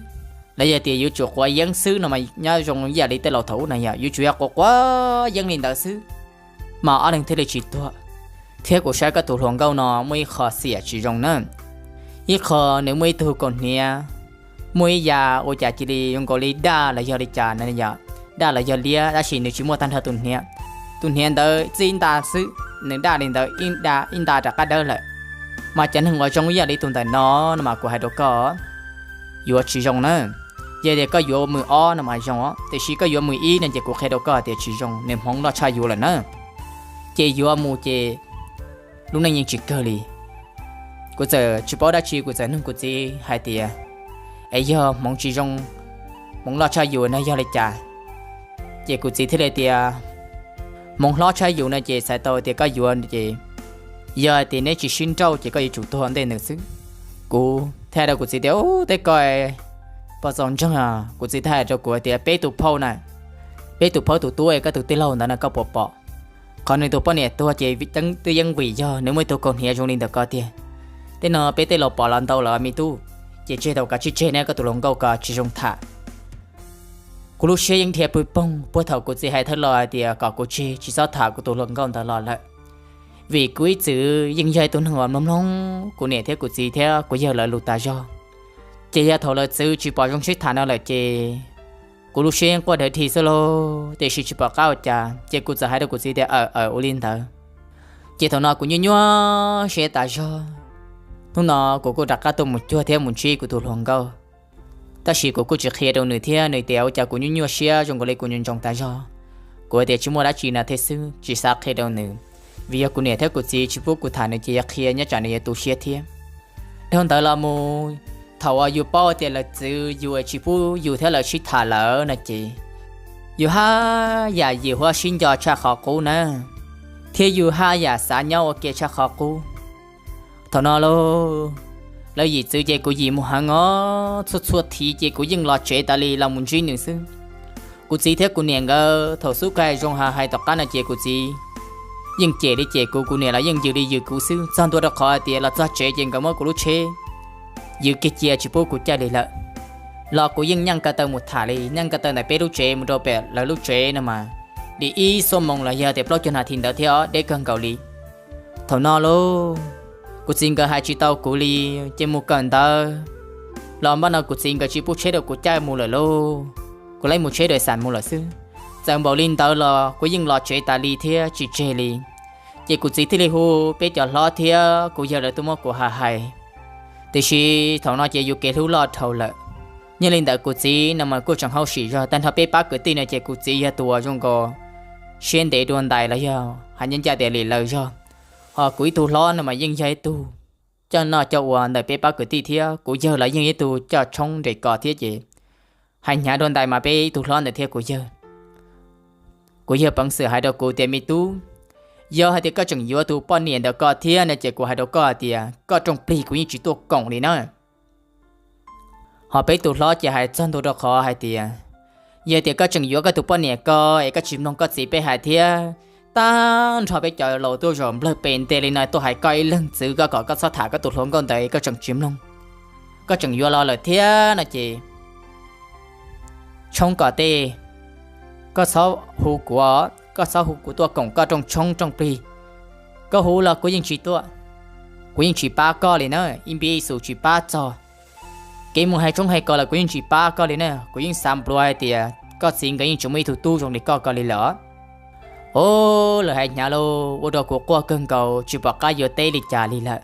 los yog tias yuav tsum quav yeeb xwb no mas nyob zoo ib yam li tej laus thaum ub na yom, yuav tsum yog quav quav yeeb li ntawd xwb mas ob leeg thiaj li tsis tuag. Thiab kuv saib koj tus hluas nkauj no muaj ib qho xiam tsis zoo na. Ib qho nws muaj ib tug kaus hniav, muaj ib yam ua cas cia li zoo nkaus li daj los yog li cas na yom, daj los yog liab tab sis nws tsis muaj tag nrho tus hniav. Tus hniav ntawd txij ib nta xwb, nws daj li ntawd ib nta rov qab dawb lawm. Mas cov neeg uas zoo ib yam li tus ntawm no no mas kuv hais rau koj, yuav tsis zoo na. Yog tias koj yuav mus ob no mas zoo os, tiam sis koj yuav mus ib no ces kuv qhia rau koj tias tsis zoo, nws hmoov loj tshaj yus lawm na. Ces yuav mus ces lub neej yeej tsis kawg li. Kuv txawm tsis paub dab tsi, kuv txawm nug kuv txiv hais tias es yog hmoov tsis zoo, hmoov loj tshaj yus no yog li cas? Ces kuv txiv thiaj li tias hmoov hlob tshaj yus no ces txhais tau tias koj yuav ces Yog hais tias neb tsis sib nrauj ces koj yuav tsum tuag ntej nws xwb. Kuv thiaj hais rau kuv txiv tias, Ub, teb koj poj txaus ntseeg. Kuv txiv thiaj hais rau kuv tias, Peb tus phauj na, peb tus phauj tus tub, koj tus tij laug ntawd no koj puas pom? Qhov nws tus poj niam tuag ces twb yeej vim yog nws muaj ib tug kaus hniav zoo li ntawm koj tiag. Tej no peb tej laus pom los ntau lawm me tub, ces tseg tau, kav tsij tseg, neb koj tus hluas nkauj ko tsis zoo tham. Kuv lub siab yeej dhia pw poog puag thaum kuv txiv hais thawj los hais tias kom kuv tseg tsis txhob tham kuv tus hluas nkauj ntawd los lawm, vim kuv ib txwm yeej yog ib tug neeg uas mloog mloog kuv niam thiab kuv txiv thiab kuv yawg lawv lus tas zog. Ces yog thaum lawv txwv tsis pom zoo sib tham no lawm ces kuv lub siab yeej quaj dawv dhi xwb lauj, tiam sis tsis pom qab ua cas ces kuv txawm hais rau kuv txiv tias, Aw, aw, ua li ntawd. Ces thaum no kuv nyuaj nyuaj siab tas zog. Hnub no kuv kuj rov qab tuaj mus cuag thiab mus ntsib kuv tus hluas nkauj, tab sis kuv kuj tsis qhia rau nws thiab, nws tias ua cas kuv nyuaj nyuaj siab zoo nkaus li kuv nyoos ntsoov tas zog. Kuv tias tsis muaj dab tsi no thiab xwb, tsis xav qhia rau nws, vim yog kuv niam thiab kuv txiv tsis pub kuv tham nws ces yog qhia nyob tsam nws yuav tu siab thiab. Dhau ntawd los mus, thaum uas yus paub tias lawv txwv yus es tsis pub yus thiab lawv sib tham lawm no ces yus haj yam yim huab sib nco tshaj qhov qub na, thiab yus haj yam xav nyob ua ke tshaj qhov qub. Thaum no lauj, lawv yim txwv ces kuv yim mus heev os, txhua txhua thiv ces kuv yeej los tsev tas li los mus ntsib nws xwb. Kuv txiv thiab kuv niam nkawd thaum xub kais zoo ha hais tom qab no ces kuv txiv yeej cem li cem kuv, kuv niam los yeej yws li yws kuv xwb, txog ntua rau qhov hais tias los txog tsev ces nkawd muab kuv lub tsheb yws kiag cia tsis pub kuv caij li lawm. Los kuv yeej nyeej ko taw mus tham li, nyeej ko taw ntawm peb lub tsev mus rau pem lawv lub tsev no mas li ib xuab moos los yog tias plaub caug nas this ntawd thiab, deb kawg nkaus li. Thaum no lauj, kuv txiv nkawd hais tsis tau kuv li, ces mus kawm ntawv los npaj no kuv txiv nkawd tsis pub tsheb rau kuv caij mus lawm lauj, kuv laib mus tsheb dais xam mus lawm xwb. Txawm npaum li ntawd los kuv yeej los tsev tas li thiab tsis tseg li. Ces kuv txiv thiaj li hu peb cov hlob thiab kuv yawg lawv tuaj muab kuv ha hais. Tiam sis thaum no ces yus kev hlub loj dhau lawm. Nyob li ntawd kuv txiv no mas kuj tseem hauj sim zog tag nrho peb pab kwv tij no ces kuv txiv yog tus uas zoo nkaus siab ntev dua ntais los yog hais ncaj ncaj tias li lawm zog. Ho kuv ib tug hlob no mas yeej yog ib tug coj noj coj ua ntawm peb pab kwv tij thiab kuv yawg los yeej ib tug coj tshoob nres kos thiab ces hais hnyav dua ntais mas peb ib tug hlob ntawd thiab kuv yawg. Kuv yawg peev xwm hais rau kuv tias, Me tub, yog hais tias koj tseem yuav tus poj niam ntawm koj thiab no ces kuv hais rau koj hais tias koj rooj plig kuv yeej tsis tuaj koom li na. Ho peb tus hlob ces hais txog ntua rau qhov hais tias, yog tias koj tseem yuav koj tus poj niam ko es koj tsis mloog koj txiv peb hais thiab, tag nrho peb cov laus tuaj zaum nplawg pes nte li no tuaj hais koj ib leeg txwv koj kom koj txhob tham koj tus hluas nkauj ntawd es koj tseem tsis mloog, koj tseem yuav los lawm thiab no ces tshoob kom tej, koj txhob hu kuv, koj txhob hu kuv tuaj koom koj rooj tshoob rooj plig. Koj hu los kuv yeej tsis tuaj, kuv yeej tsis pab koj li na, ib npib ib xus tsis pab txog. Kev mus hais tshoob hais kos los kuv yeej tsis pab koj li na, kuv yeej xav npluav hais tias koj txiv nkawd yeej tsis muaj ib tug tub zoo li koj ko li lawm. Os, lawv hais hnyav lauj, ua rau kuv quaj kawg nkaus tsis pom qab yuav teb li cas li lawm.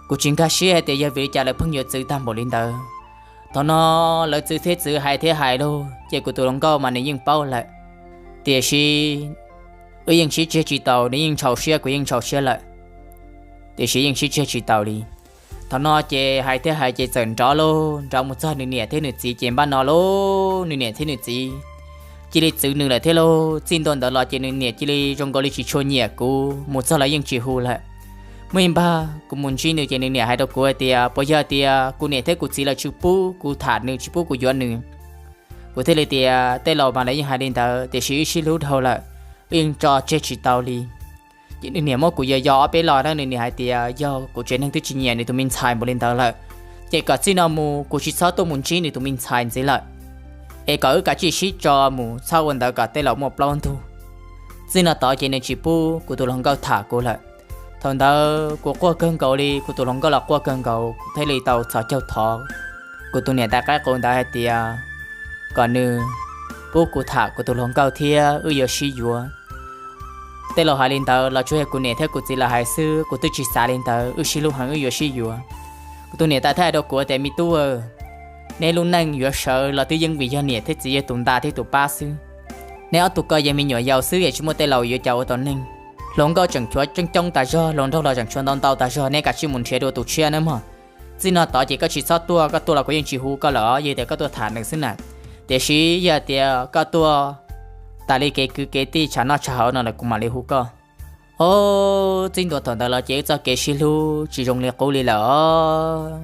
Kuv tsis nkag siab hais tias yog vim li cas lawv pheej yuav txwv tag npaum li ntawd. Thaum no lawv txwv thiab txwv, hais thiab hais lauj, ces kuv tus hluas nkauj mas nws yeej paub lawm. Tiam sis wb yeej sib tseg tsis taus, nws yeej ntshau siab kuv yeej ntshau siab lawm, tiam sis yeej sib tseg tsis taus li. Thaum no ces hais thiab hais ces txawm nrov lauj, nrov mus txog nws niam thiab nws txiv ces npaj no lauj, nws niam thiab nws txiv cia li txwv nws lawm thiab lauj. Txij ntua ntawd los ces nws niam cia li zoo nkaus li tsis tshua nyiam kuv, mus txog los yeej tsis hu lawm. Muaj ib npag kuv mus ntsib nws ces nws niam hais rau kuv hais tias, puas yog tias kuv niam thiab kuv txiv lawv tsis pub kuv tham nws, tsis pub kuv yuav nws? Kuv thiaj li tias, tej laus mas lawv yeej hais li ntawd, tiam sis wb sib hlub dhau lawm, wb yeej tso tseg tsis tau li. Ces nws niam muab kuv yos yos ob peb los na, nws niam hais tias yog kuv tsev neeg twb tsis nyiam nws tus me ntxhais npaum li ntawd lawm, ces kom txij no mus kuv tsis txhob tuaj mus ntsib nws tus me ntxhais ntxiv lawm, es kom wb kav tsij sib tso mus, txhob ua ntawd kom tej laus muaj plaub ntug. Txij no tod ces nws tsis pub kuv tus hluas nkauj tham kuv lawm. Thaum ntawd kuv quaj kawg nkaus li, kuv tus hluas nkauj los quaj kawg nkaus, kuv thiaj li tau txhos caug thov kuv tus niam tais qaib qus ntawd hais tias kom nws pub kuv tham kuv tus hluas nkauj thiab wb yuav sib yuav. Tej laus hais li ntawd los tsuas yog kuv niam thiab kuv txiv lawv hais xwb, kuv twb tsis xav li ntawd, wb sib hlub heev wb yuav sib yuav. Kuv tus niam tais thiaj hais rau kuv tias, me tub, neb lub neej yuav sawv los twb yeej vim yog niam thiab txiv yog tus nta thiab tus pab xwb. Neb ob tug ko yog me nyuam yaus xwb es tsis muaj tej laus yuav coj ua tau neeg. Hluas nkauj tseem tshuav coob coob tas zog, hluas nraug los tseem tshuav ntau ntau tas zog, neb kav tsij mus nrhiav dua tus tshiab nawb mog. Txij no tod ces koj tsis txhob tuaj, koj tuaj los kuv yeej tsis hu koj lawm, yog tias koj tuaj tham nws xwb na. Tiam sis yog tias koj tuaj tas li kev kwv kev tij tshav noj tshav haus no lawm kuv mam li hu koj. Ob, txij ntua thaum ntawd los ces wb txoj kev sib hlub tsis zoo li qub li lawm os.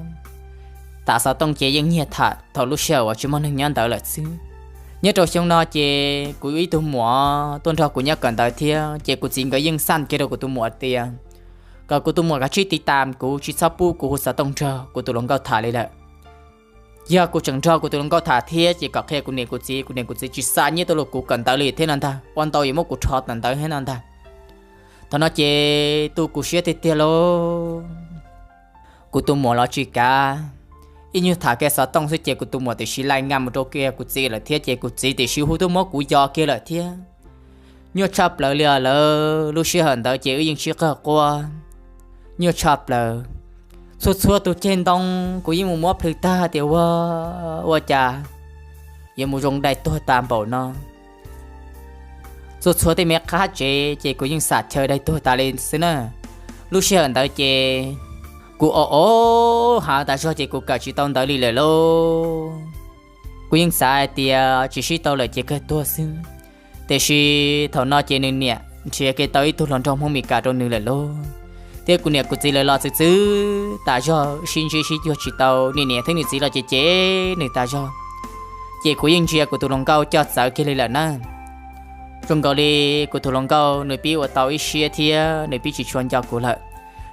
Tam xov tooj ces yeej nyiag tham thaum lub sij hawm uas tsis muaj neeg nyob ntawd lawm xwb. Nyob rau xyoo no ces kuv ib tug muam tuaj nrog kuv nyob kawm ntawv thiab ces kuv txiv nkawd yeej xaj kiag rau kuv tus muam tias kom kuv tus muam kav tsij tiv tas kuv, tsis txhob pub kuv hu xov tooj nrog kuv tus hluas nkauj tham li lawm. Yog kuv tseem nrog kuv tus hluas nkauj tham thiab ces kom qhia kuv niam kuv txiv, kuv niam kuv txiv tsis xa nyiaj tuaj rau kuv kawm ntawv li thiab no ntag, ua ntau yuav muab kuv rho tawm ntawv thiab no ntag. Thaum no ces tu kuv siab tiag tiag lauj. Kuv tus muam los tsis kav, ib nyuag tham kiag xov tooj xwb ces kuv tus muam tiam sis laij nqa mus rau kiag kuv txiv lawm thiab ces kuv txiv tiam sis hu tuaj muab kuv yos kiag lawm thiab. Nyuaj tshaj plaws li os lawv, lub sij hawm ntawd ces wb yeej sib qawg quaj nyuaj tshaj plaws. Txhua txhua tus ceg ntoo kuv yeej mus muab plhws tag tias ua, ua cas yuav mus zoo dai tuag tas npaum no. Txhua txhua tej me qab tsev ces kuv yeej xam chaw dai tuag tas li xwb na. Lub sij hawm ntawd ces kuv o o hav tas zog ces kuv kawm tsis tau ntawv li lawm lauj. Kuv yeej xav hais tias tsis sib tau lawm ces kawg tuag xwb. Tiam sis thaum no ces nws niam nrhiav kiag tau ib tug hluas nraug Hmoob Mes Kas rau nws lawm lauj. Thiab kuv niam kuv txiv lawv los txwv txwv tas zog sib ntsib sib cuag tsis tau, niam niam thiab nws txiv los ces cem nws tas zog. Ces kuv yeej ntsia kuv tus hluas nkauj coj txawv kiag li lawm na. Zoo nkaus li kuv tus hluas nkauj nws pib ua tau ib siab thiab nws pib tsis tshua nco kuv lawm.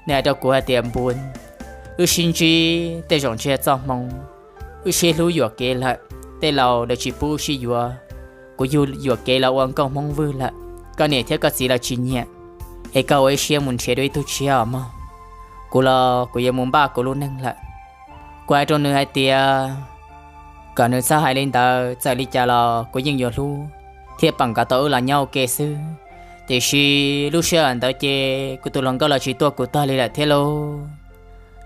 Nws hais rau kuv hais tias, Npus, wb sib ntsib tej zaum ntshe txoj hmoo wb sib hlub yuam kev lawm, tej laus lawv tsis pub wb sib yuav. Kuv yug yuam kev los ua nkauj Hmoob Vwj lawm, koj niam thiab koj txiv lawv tsis nyiam, es koj ua ib siab mus nrhiav dua ib tug tshiab os mog. Kuv los kuv yuav mus npaj kuv lub neej lawm. Kuv hais rau nws hais tias kom nws txhob hais li ntawd, txawm li cas los kuv yeej yuav hlub thiab peem kom tau wb los nyob ua ke xwb. Tiam sis lub sij hawm ntawd ces kuv tus hluas nkauj los tsis tuaj kuv tog li lawm thiab lauj.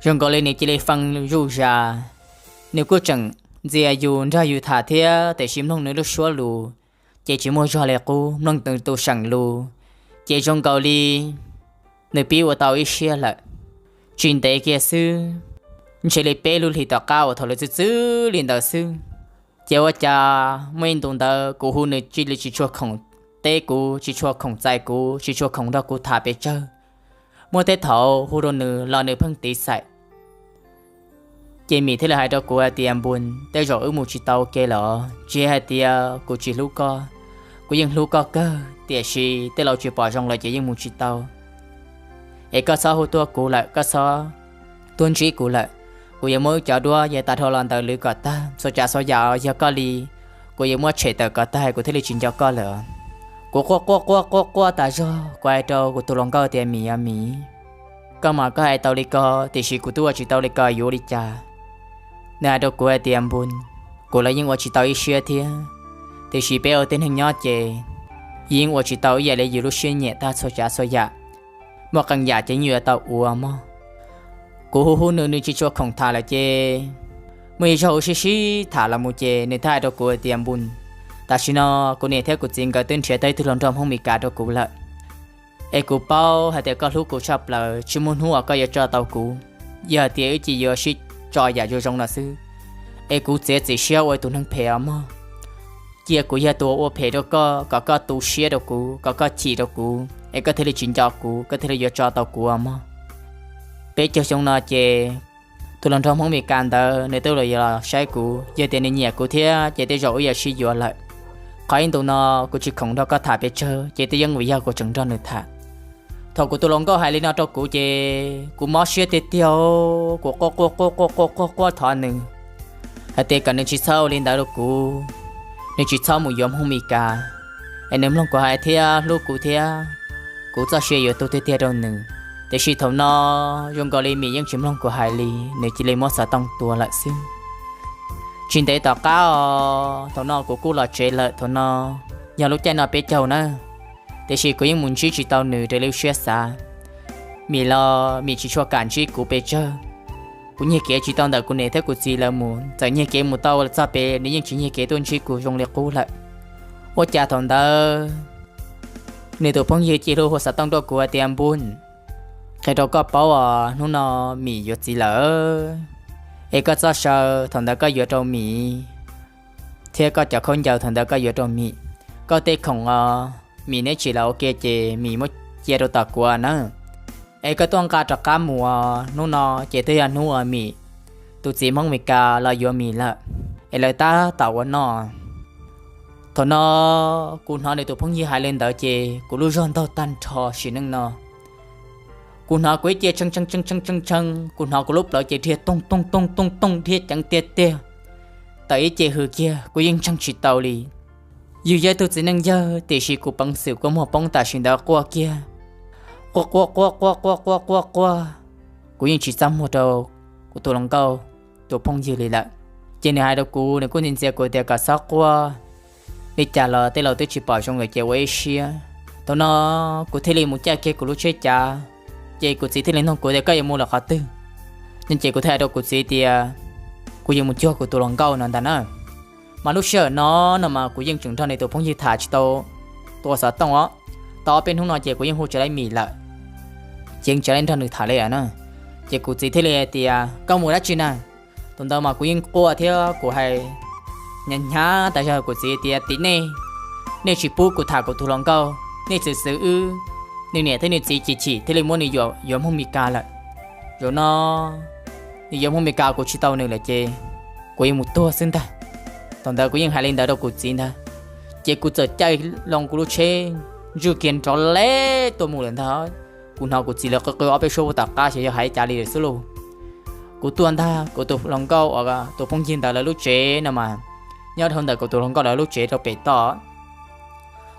Zoo nkaus li nws cia li fee zuj zas. Nws kuj tseem ntxias yus nrog yus tham thiab, tiam sis mloog nws lub suab lus ces tsis muaj zog li qub, mloog nws tus seem lus ces zoo nkaus li nws pib ua tau ib siab lawm. Tsis ntev kiag xwb, ntshe li peb lub hlis tom qab uas thaum lawv txwv txwv li ntawd xwb, ces ua cas muaj ib ntus ntawd kuv hu nws cia li tsis tshua khoom teb kuv, tsis tshua khoom txais kuv, tsis tshua khoom nrog kuv tham pes tsawg. Muaj tej thaum hu rau nws los nws pheej tiv xaim. Ces Mim thiaj li hais rau kuv hais tias, Npus, tej zaum wb mus tsis tau ua ke lawm, tsis hais tias kuv tsis hlub koj, kuv yeej hlub koj kawg, tiam sis tej laus tsis pom zoo lawm ces yeej mus tsis tau. Es koj txhob hu tuaj kuv lawm, koj txhob tuaj ntsib kuv lawm. Kuv yuav muab wb cov duab yav tas dhau los ntawd lwv kom tag, txhua tsav txhua yam yog koj li, kuv yuav muab tshem tawm kom tag, kuv thiaj li tsis nco koj lawm. Kuv quaj quaj quaj quaj quaj tas zog, kuv hais rau kuv tus hluas nkauj tias, Mim, Mim, koj mas koj hais tau li ko, tiam sis kuv twb ua tsis tau li ko yuav ua li cas? Nws hais rau kuv hais tias, Npus, kuv los yeej ua tsis tau ib siab thiab, tiam sis peb ua tib neeg nyob ces yeej ua tsis tau ib yam li yus lub siab nyiam tag txhua tsav txhua yam. Muaj qee yam ces yeej yuav tau ua mog. Kuv hu hu nws, nws tsis tshua khoom tham lawm ces muaj ib zaug wb sib sib tham los mus ces nws thiaj hais rau kuv hais tias, Npus, tam sim no kuv niam thiab kuv txiv nkawd twb nrhiav tau ib tug hluas nraug Hmoob Mes Kas rau kuv lawm. Es kuv paub hais tias koj hlub kuv tshaj plaws, tsis muaj hnub uas koj yuav tso tau kuv. Yog hais tias wb cia yuav sib tso yam zoo zoo no xwb, es kuv txiav txim siab ua tus neeg phem os mog. Cia kuv yog tus ua phem rau koj, kom koj tu siab rau kuv, kom koj chim rau kuv, es koj thiaj li tsis nco kuv, koj thiaj li yuav tso tau kuv os mog. Peb caug xyoo no ces tus hluas nraug Hmoob Mes Kas ntawd nws twb los yuav los saib kuv, yog tias nws nyiam kuv thiab ces tej zaum wb yuav sib yuav lawm. Qhov ib ntus no kuv tsis khoom nrog koj tham pes tsawg ces twb yeej vim yog kuv tseem nrog nws tham. Thaum kuv tus hluas nkauj hais li no rau kuv ces kuv mob siab tiag tiag, kuv quaj quaj quaj quaj quaj quaj quaj thov nws hais tias kom nws tsis txhob ua li ntawd rau kuv, nws tsis txhob mus yuav Hmoob Mes Kas, es nws mloog kuv hais thiab hlub kuv thiab, kuv txoj sia yuav tu tiag tiag rau nws. Tiam sis thaum no zoo nkaus li Mim yeej tsis mloog kuv hais li, nws cia li muab xov tooj tua lawm xwb. Tsis ntev tom qab os, thaum no kuv kuj los tsev lawm, thaum no yog lub caij no peb caug na, tiam sis kuv yeej mus ntsib tsis tau nws raws li lub siab xav. Mim los Mim tsis tshua kam ntsib kuv pes tsawg. Kuv nyiag kev tsis tau ntawm kuv niam thiab kuv txiv lawv mus, txawm nyiag kev mus tau txog pem nws yeej tsis nyiag kev tuaj ntsib kuv zoo li qub lawm. Ua cas thaum ntawd nws tus phooj ywg cia li hu xov tooj rau kuv hais tias, Npus, qhia rau koj paub os, hnub no Mim yuav txiv lawm. Es koj txoj saw thaum ntawd koj yuav rau Mim, thiab koj cov khaub ncaws thaum ntawd koj yuav rau Mim. Koj tej khoom os, Mim neb tsim los ua ke ces Mim muab cia rau tom kuv nawb. Es koj tuaj nqa rov qab mus os, hnub no ces twb yog hnub uas Mim tus txiv Hmoob Mes Kas los yuav Mim lawm, es lawv tab tom ua noj. Thaum no kuv hnov nws tus phooj ywg hais li ntawd ces kuv lub zog ntaug tag nrho sim neej no. Kuv hnov kuv ib ce tshee tshee tshee tshee tshee, kuv hnov kuv lub plawv ces dhia toog toog toog toog toog dhia ceev tiag tiag. Tawm ib ce hws kiag kuv yeej ntseeg tsis tau li. Yus yog ib tug txiv neej yawg tiam sis kuv peev xwm kua muag poob tam sim ntawd quaj kiag, quaj quaj quaj quaj quaj quaj quaj quaj. Kuv yeej tsis txaj muag rau kuv tus hluas nkauj tus phooj ywg li lawm. Ces nws hais rau kuv, nws kuj ntxias ntxias kuv tias kom txhob quaj, li cas los tej laus twb tsis pom zoo lawm ces ua ib siab. Thaum no kuv thiaj li mus caij kiag kuv lub tsheb cav, ces kuv txiv thiaj li nug kuv tias koj yuav mus lawm qhov twg no, ces kuv thiaj hais rau kuv txiv tias kuv yuav mus cuag kuv tus hluas nkauj no ntag na. Mas lub sij hawm no no mas kuv yeej tseem nrog nws tus phooj ywg tham tsis tau tua xov tooj os. Tau ob peb hnub no ces kuv yeej hu tsis tau Mim lawm, ces yeej tsis nrog nws tham li na. Ces kuv txiv thiaj li hais tias koj mus dab tsi na? Thaum ntawd mas kuv yeej quaj thiab kuv hais hnyav hnyav tas zog, kuv txiv tias tim nej, nej tsis pub kuv tham kuv tus hluas nkauj, nej txwv txwv wb, nws niam thiab nws txiv chim chim thiaj li muab nws yuam yuav Hmoob Mes Kas lawm. Zaum no nws yuav Hmoob Mes Kas kuv tsis tau nws lawm ces kuv yuav mus tuag xwb ntag. Thaum ntawd kuv yeej hais li ntawd rau kuv txiv ntag, ces kuv txawm caij loo kuv lub tsheb ntswj kiag nrov leb tuaj mus lawm ntag. Kuv hnov kuv txiv lawv qw qw ob peb suab ua tom qab xyov yog hais cas li lawm xwb lauj. Kuv tuaj ntag, kuv tus hluas nkauj uas tus phooj ywg ntawd lawv lub tsev no mas nyob rau ntawm kuv tus hluas nkauj lawv lub tsev rau pem toj.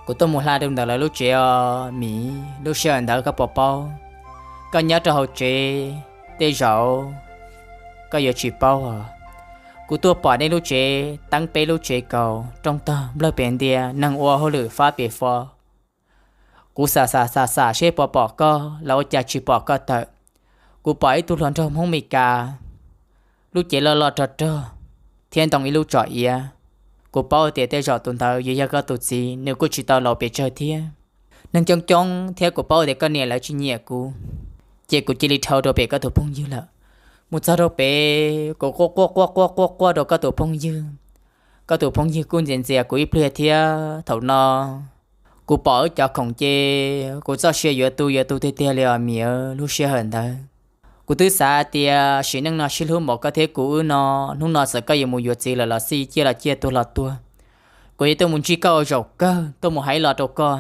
Kuv tuaj mus hla rau ntawm lawv lub tsev os Mim, lub sij hawm ntawd koj puas paub, koj nyob rau hauv tsev tej zaum koj yuav tsis paub os. Kuv tuaj pom nej lub tsev teeb peb lub tsev kaus, rooj tog nplawg pem ntia, neeg ua hauj lwm fab pem fo. Kuv xam xam xam xam seb puas pom koj los ua cas tsis pom koj tawm. Kuv pom ib tug hluas nraug Hmoob Mes Kas, lub cev loj loj rog rog thiab ntoo ib lub tsom iav. Kuv paub tias tej zaum tus ntawd yuav yog koj tus txiv, nws kuj tsis tau laus pes tsawg thiab. Neeg coob coob thiab kuv paub tias koj niam lawv tsis nyiam kuv, ces kuv cia li dhau rau pem koj tus phooj ywg lawm. Mus txog rau pem kuv quaj quaj quaj quaj quaj quaj rau koj tus phooj ywg. Koj tus phooj ywg kuj ntxias ntxias kuv ib pliag thiab. Thaum no kuv pom wb cov khoom ces kuv txoj sia yuav tu yuav tu tiag tiag li os Mim. Lub sij hawm ntawd kuv twb xav tias sim neej no sib hlub npaum koj thiab kuv wb no, hnub no txawm koj yuav mus yuav txiv lawm los xij, ciaj los ciaj, tuag los tuag, kuv yuav tuaj mus ntsib koj ua zaum kawg, tuaj mus hais los rau koj,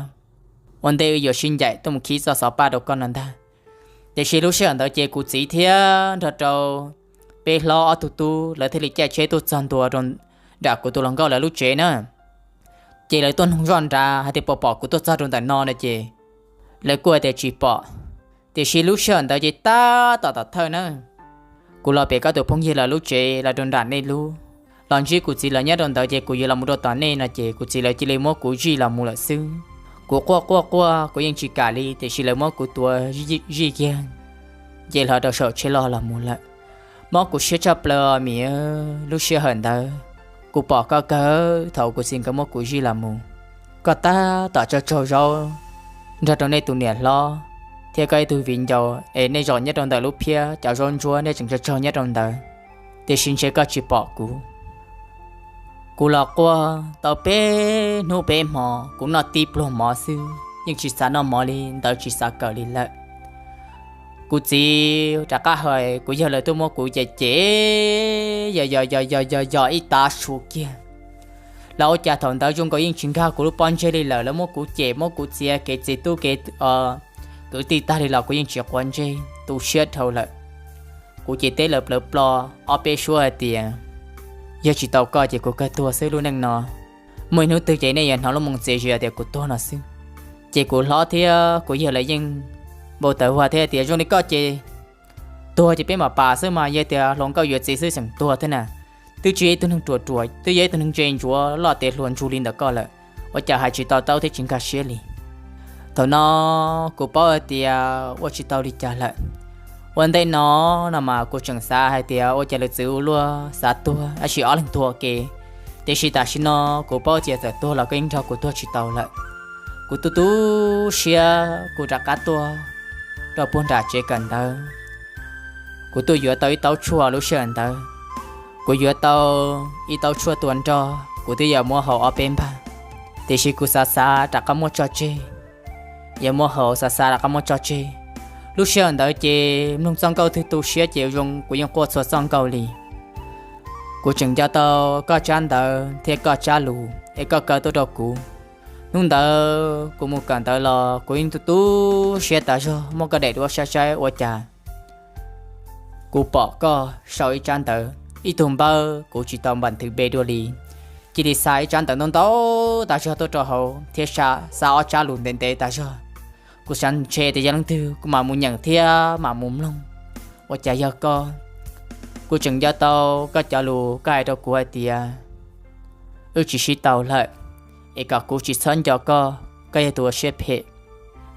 ua ntej wb yuav sib ncaim tuaj mus khib txoj xov paj rau koj no ntag. Tiam sis lub sij hawm ntawd ces kuv txiv thiab nrog rau peb hlob ob tug tub lawv thiaj li caij tsheb tuaj txog ntua rau nram kuv tus hluas nkauj lawv lub tsev na. Ces lawv tuaj nug zoj nrad hais tias puas pom kuv tuaj txog rau ntawm no no ces lawv kuj hais tias tsis pom. Tiam sis lub sij hawm ntawd ces tab tom tom thawj na, kuv los pem koj tus phooj ywg lawv lub tsev los rau nram nej lub, los ntsib kuv txiv lawv nyob rau ntawd ces kuv yuav los mus rau tom nej no ces kuv txiv lawv cia li muab kuv zij los mus lawm xwb. Kuv quaj quaj quaj kuv yeej tsis kam li tiam sis lawv muab kuv tuav zij kiag, nce hlo rau saum tsheb loj los mus lawm. Mob kuv siab tshaj plaws Mim. Lub sij hawm ntawd kuv pom koj kawg thaum kuv txiv nkawd muab kuv zij los mus. Koj tab tom tsaug tsaug zaub nrog rau nej tus niam hlob thiab koj ib tug viv ncaus es nej zaum nyob rau ntawm lub phiab cov zaub ntsuab, nej tseem tsaug tsaug nyob rau ntawd, tiam sis ntshe koj tsis pom kuv. Kuv los quaj tau peb hnub peb hmo, kuv noj tib pluag mov xwb, yeej tsis xav noj mov li ntawd, tsis xav kawm li lawm. Kuv txiv rov qab hais kuv yawg lawv tuaj muab kuv cem cem, yog yog yog yog yog ib tav su kiag. Los ua cas thaum ntawd zoo nkaus yeej tsis nkag kuv lub pob ntseg li lawm, lawv muab kuv cem muab kuv txiav kev txiv tub kev kwv tij tag li los kuv yeej tsis quav ntsej, tu siab dhau lawm. Kuv ces teb lawv plawv plo ob peb suab hais tias, yog tsis tau koj ces kuv kawg tuag xwb lub neej no. Muaj ib hnub twg ces nej yuav hnov lub moo txias zi tias kuv tuag no xwb. Ces kuv hlob thiab kuv yawg lawv yeej npau taws ua thiab tias zoo li koj ces tuag ces peb mam pam xwb mas, yog tias hluas nkauj yuav txiv xwb tseem tuag thiab na. Twb tsis yog ib tug neeg ruam ruam, twb yog ib tug neeg ntse ntsuav loj tiav hluas ntsug li ntawm koj lawm, ua cas hais tsis to taub thiab tsis nkag siab li. Thaum no kuv paub hais tias ua tsis tau li cas lawm. Ua ntej no no mas kuv tseem xav hais tias ua cas lawv txwv ua luaj xav tuag tab sis ob leeg tuag ua ke. Tiam sis tam sim no kuv paub tias txawm tuag los koj yeej nrog kuv tuag tsis tau lawm. Kuv tu tu siab kuv rov qab tuaj rau puag nram tsev kawm ntawv. Kuv tuaj yuav tau ib taub tshuaj lub sij hawm ntawd. Kuv yuav tau ib taub tshuaj tua nroj, kuv twb yuav muab haus ob peb npag, tiam sis kuv xav xav rov qab muab tso tseg. yuav muab hau xav xav rov qab muab tso tseg. Lub sij hawm ntawd ces mloog txoj nkauj twg tu siab ces zoo kuv yeej quaj txhua txoj nkauj li. Kuv tseem nco tau koj tsab ntawv thiab koj tsab lus es koj kaw tuaj rau kuv. Hnub ntawd kuv mus kawm ntawv los kuv yeej tu tu siab tas zog muab koj daim duab saib saib ua cas kuv pom koj sau ib tsab ntawv, ib tug npawb kuv tsis tau npam nthwv npe dua li. Cia li xa ib tsab ntawv ntau ntau tas zog tuaj rau hauv thiab xa ob tsab lus ntev ntev tas zog. Kuv xav ntshe tias yog leej twg kuv mam mus nyeem thiab mam mus mloog, ua cas yog koj. Kuv tseem nco tau koj cov lus koj hais rau kuv hais tias, wb tsis sib tau lawm, es kom kuv tsis txhob nco koj, koj yog tus ua siab phem,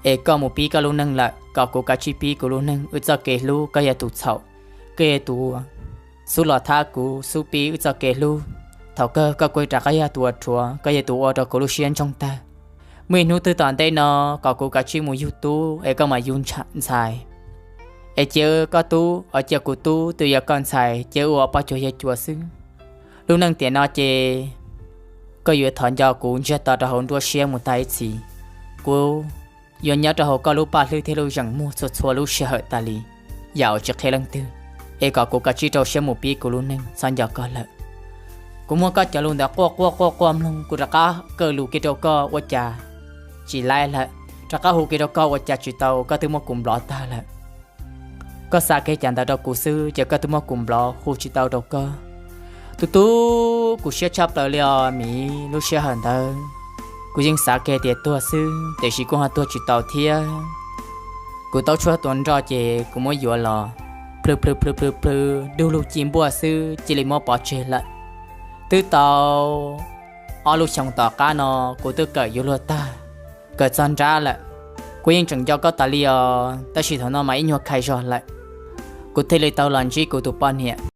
es koj mus pib koj lub neej lawm, kom kuv kav tsij pib kuv lub neej, wb txoj kev hlub koj yog tus txhaum, koj yog tus xub los thab kuv xub pib wb txoj kev hlub. Thaum kawg koj kuj rov qab yog tus ua rhuav, koj yog tus ua rau kuv lub siab ntsoog tag. Muaj ib hnub twg tom ntej no kom kuv kav tsij mus yug tub es koj mam yug ntxhais, es cia koj tub os cia kuv tub twb yog koj ntxhais, cia wb ua poj cuag yawg cuas xwb. Lub neej tiam no ces koj yuav thov nco kuv ntsiag to rau hauv nruab siab mus tag ib txhis. Kuv yuav nyob rau hauv koj lub paj hlwb thiab lub zeem muag txhua txhua lub sij hawm tas li, yam uas tsis qhia leej twg, es kom kuv kav tsij rau siab mus pib kuv lub neej txhob nco koj lawm. Kuv muab koj cov lus ntawd quaj quaj quaj quaj mloog, kuv rov qab kaw lus kiag rau koj ua cas tsis laib lawm, rov qab hu kiag rau koj ua cas tsis tau, koj twb muab kuv nplov tag lawm. Koj xa kiag cov ntawv rau kuv xwb ces koj twb muab kuv nplov hu tsis tau rau koj. Tu tu kuv siab tshaj plaws li os Miv, lub sij hawm ntawd kuv yeej xav kiag tias tuag xwb tiam sis kuj ho tuag tsis tau thiab. Kuv taub tshuaj tua nroj ces kuv muab yuav los, plhws plhws plhws plhws plhws dub lug ci npuaj xwb cia li muab pov tseg lawm. Twb tau ob lub xyoos tom qab no kuv twb kawm yuav luag tag, kawm txog nrab lawm. Kuv yeej tseem nco koj tas li os, tab sis thaum no mas ib nyuag khai zog lawm, kuv thiaj li tau los ntsib kuv tus poj niam.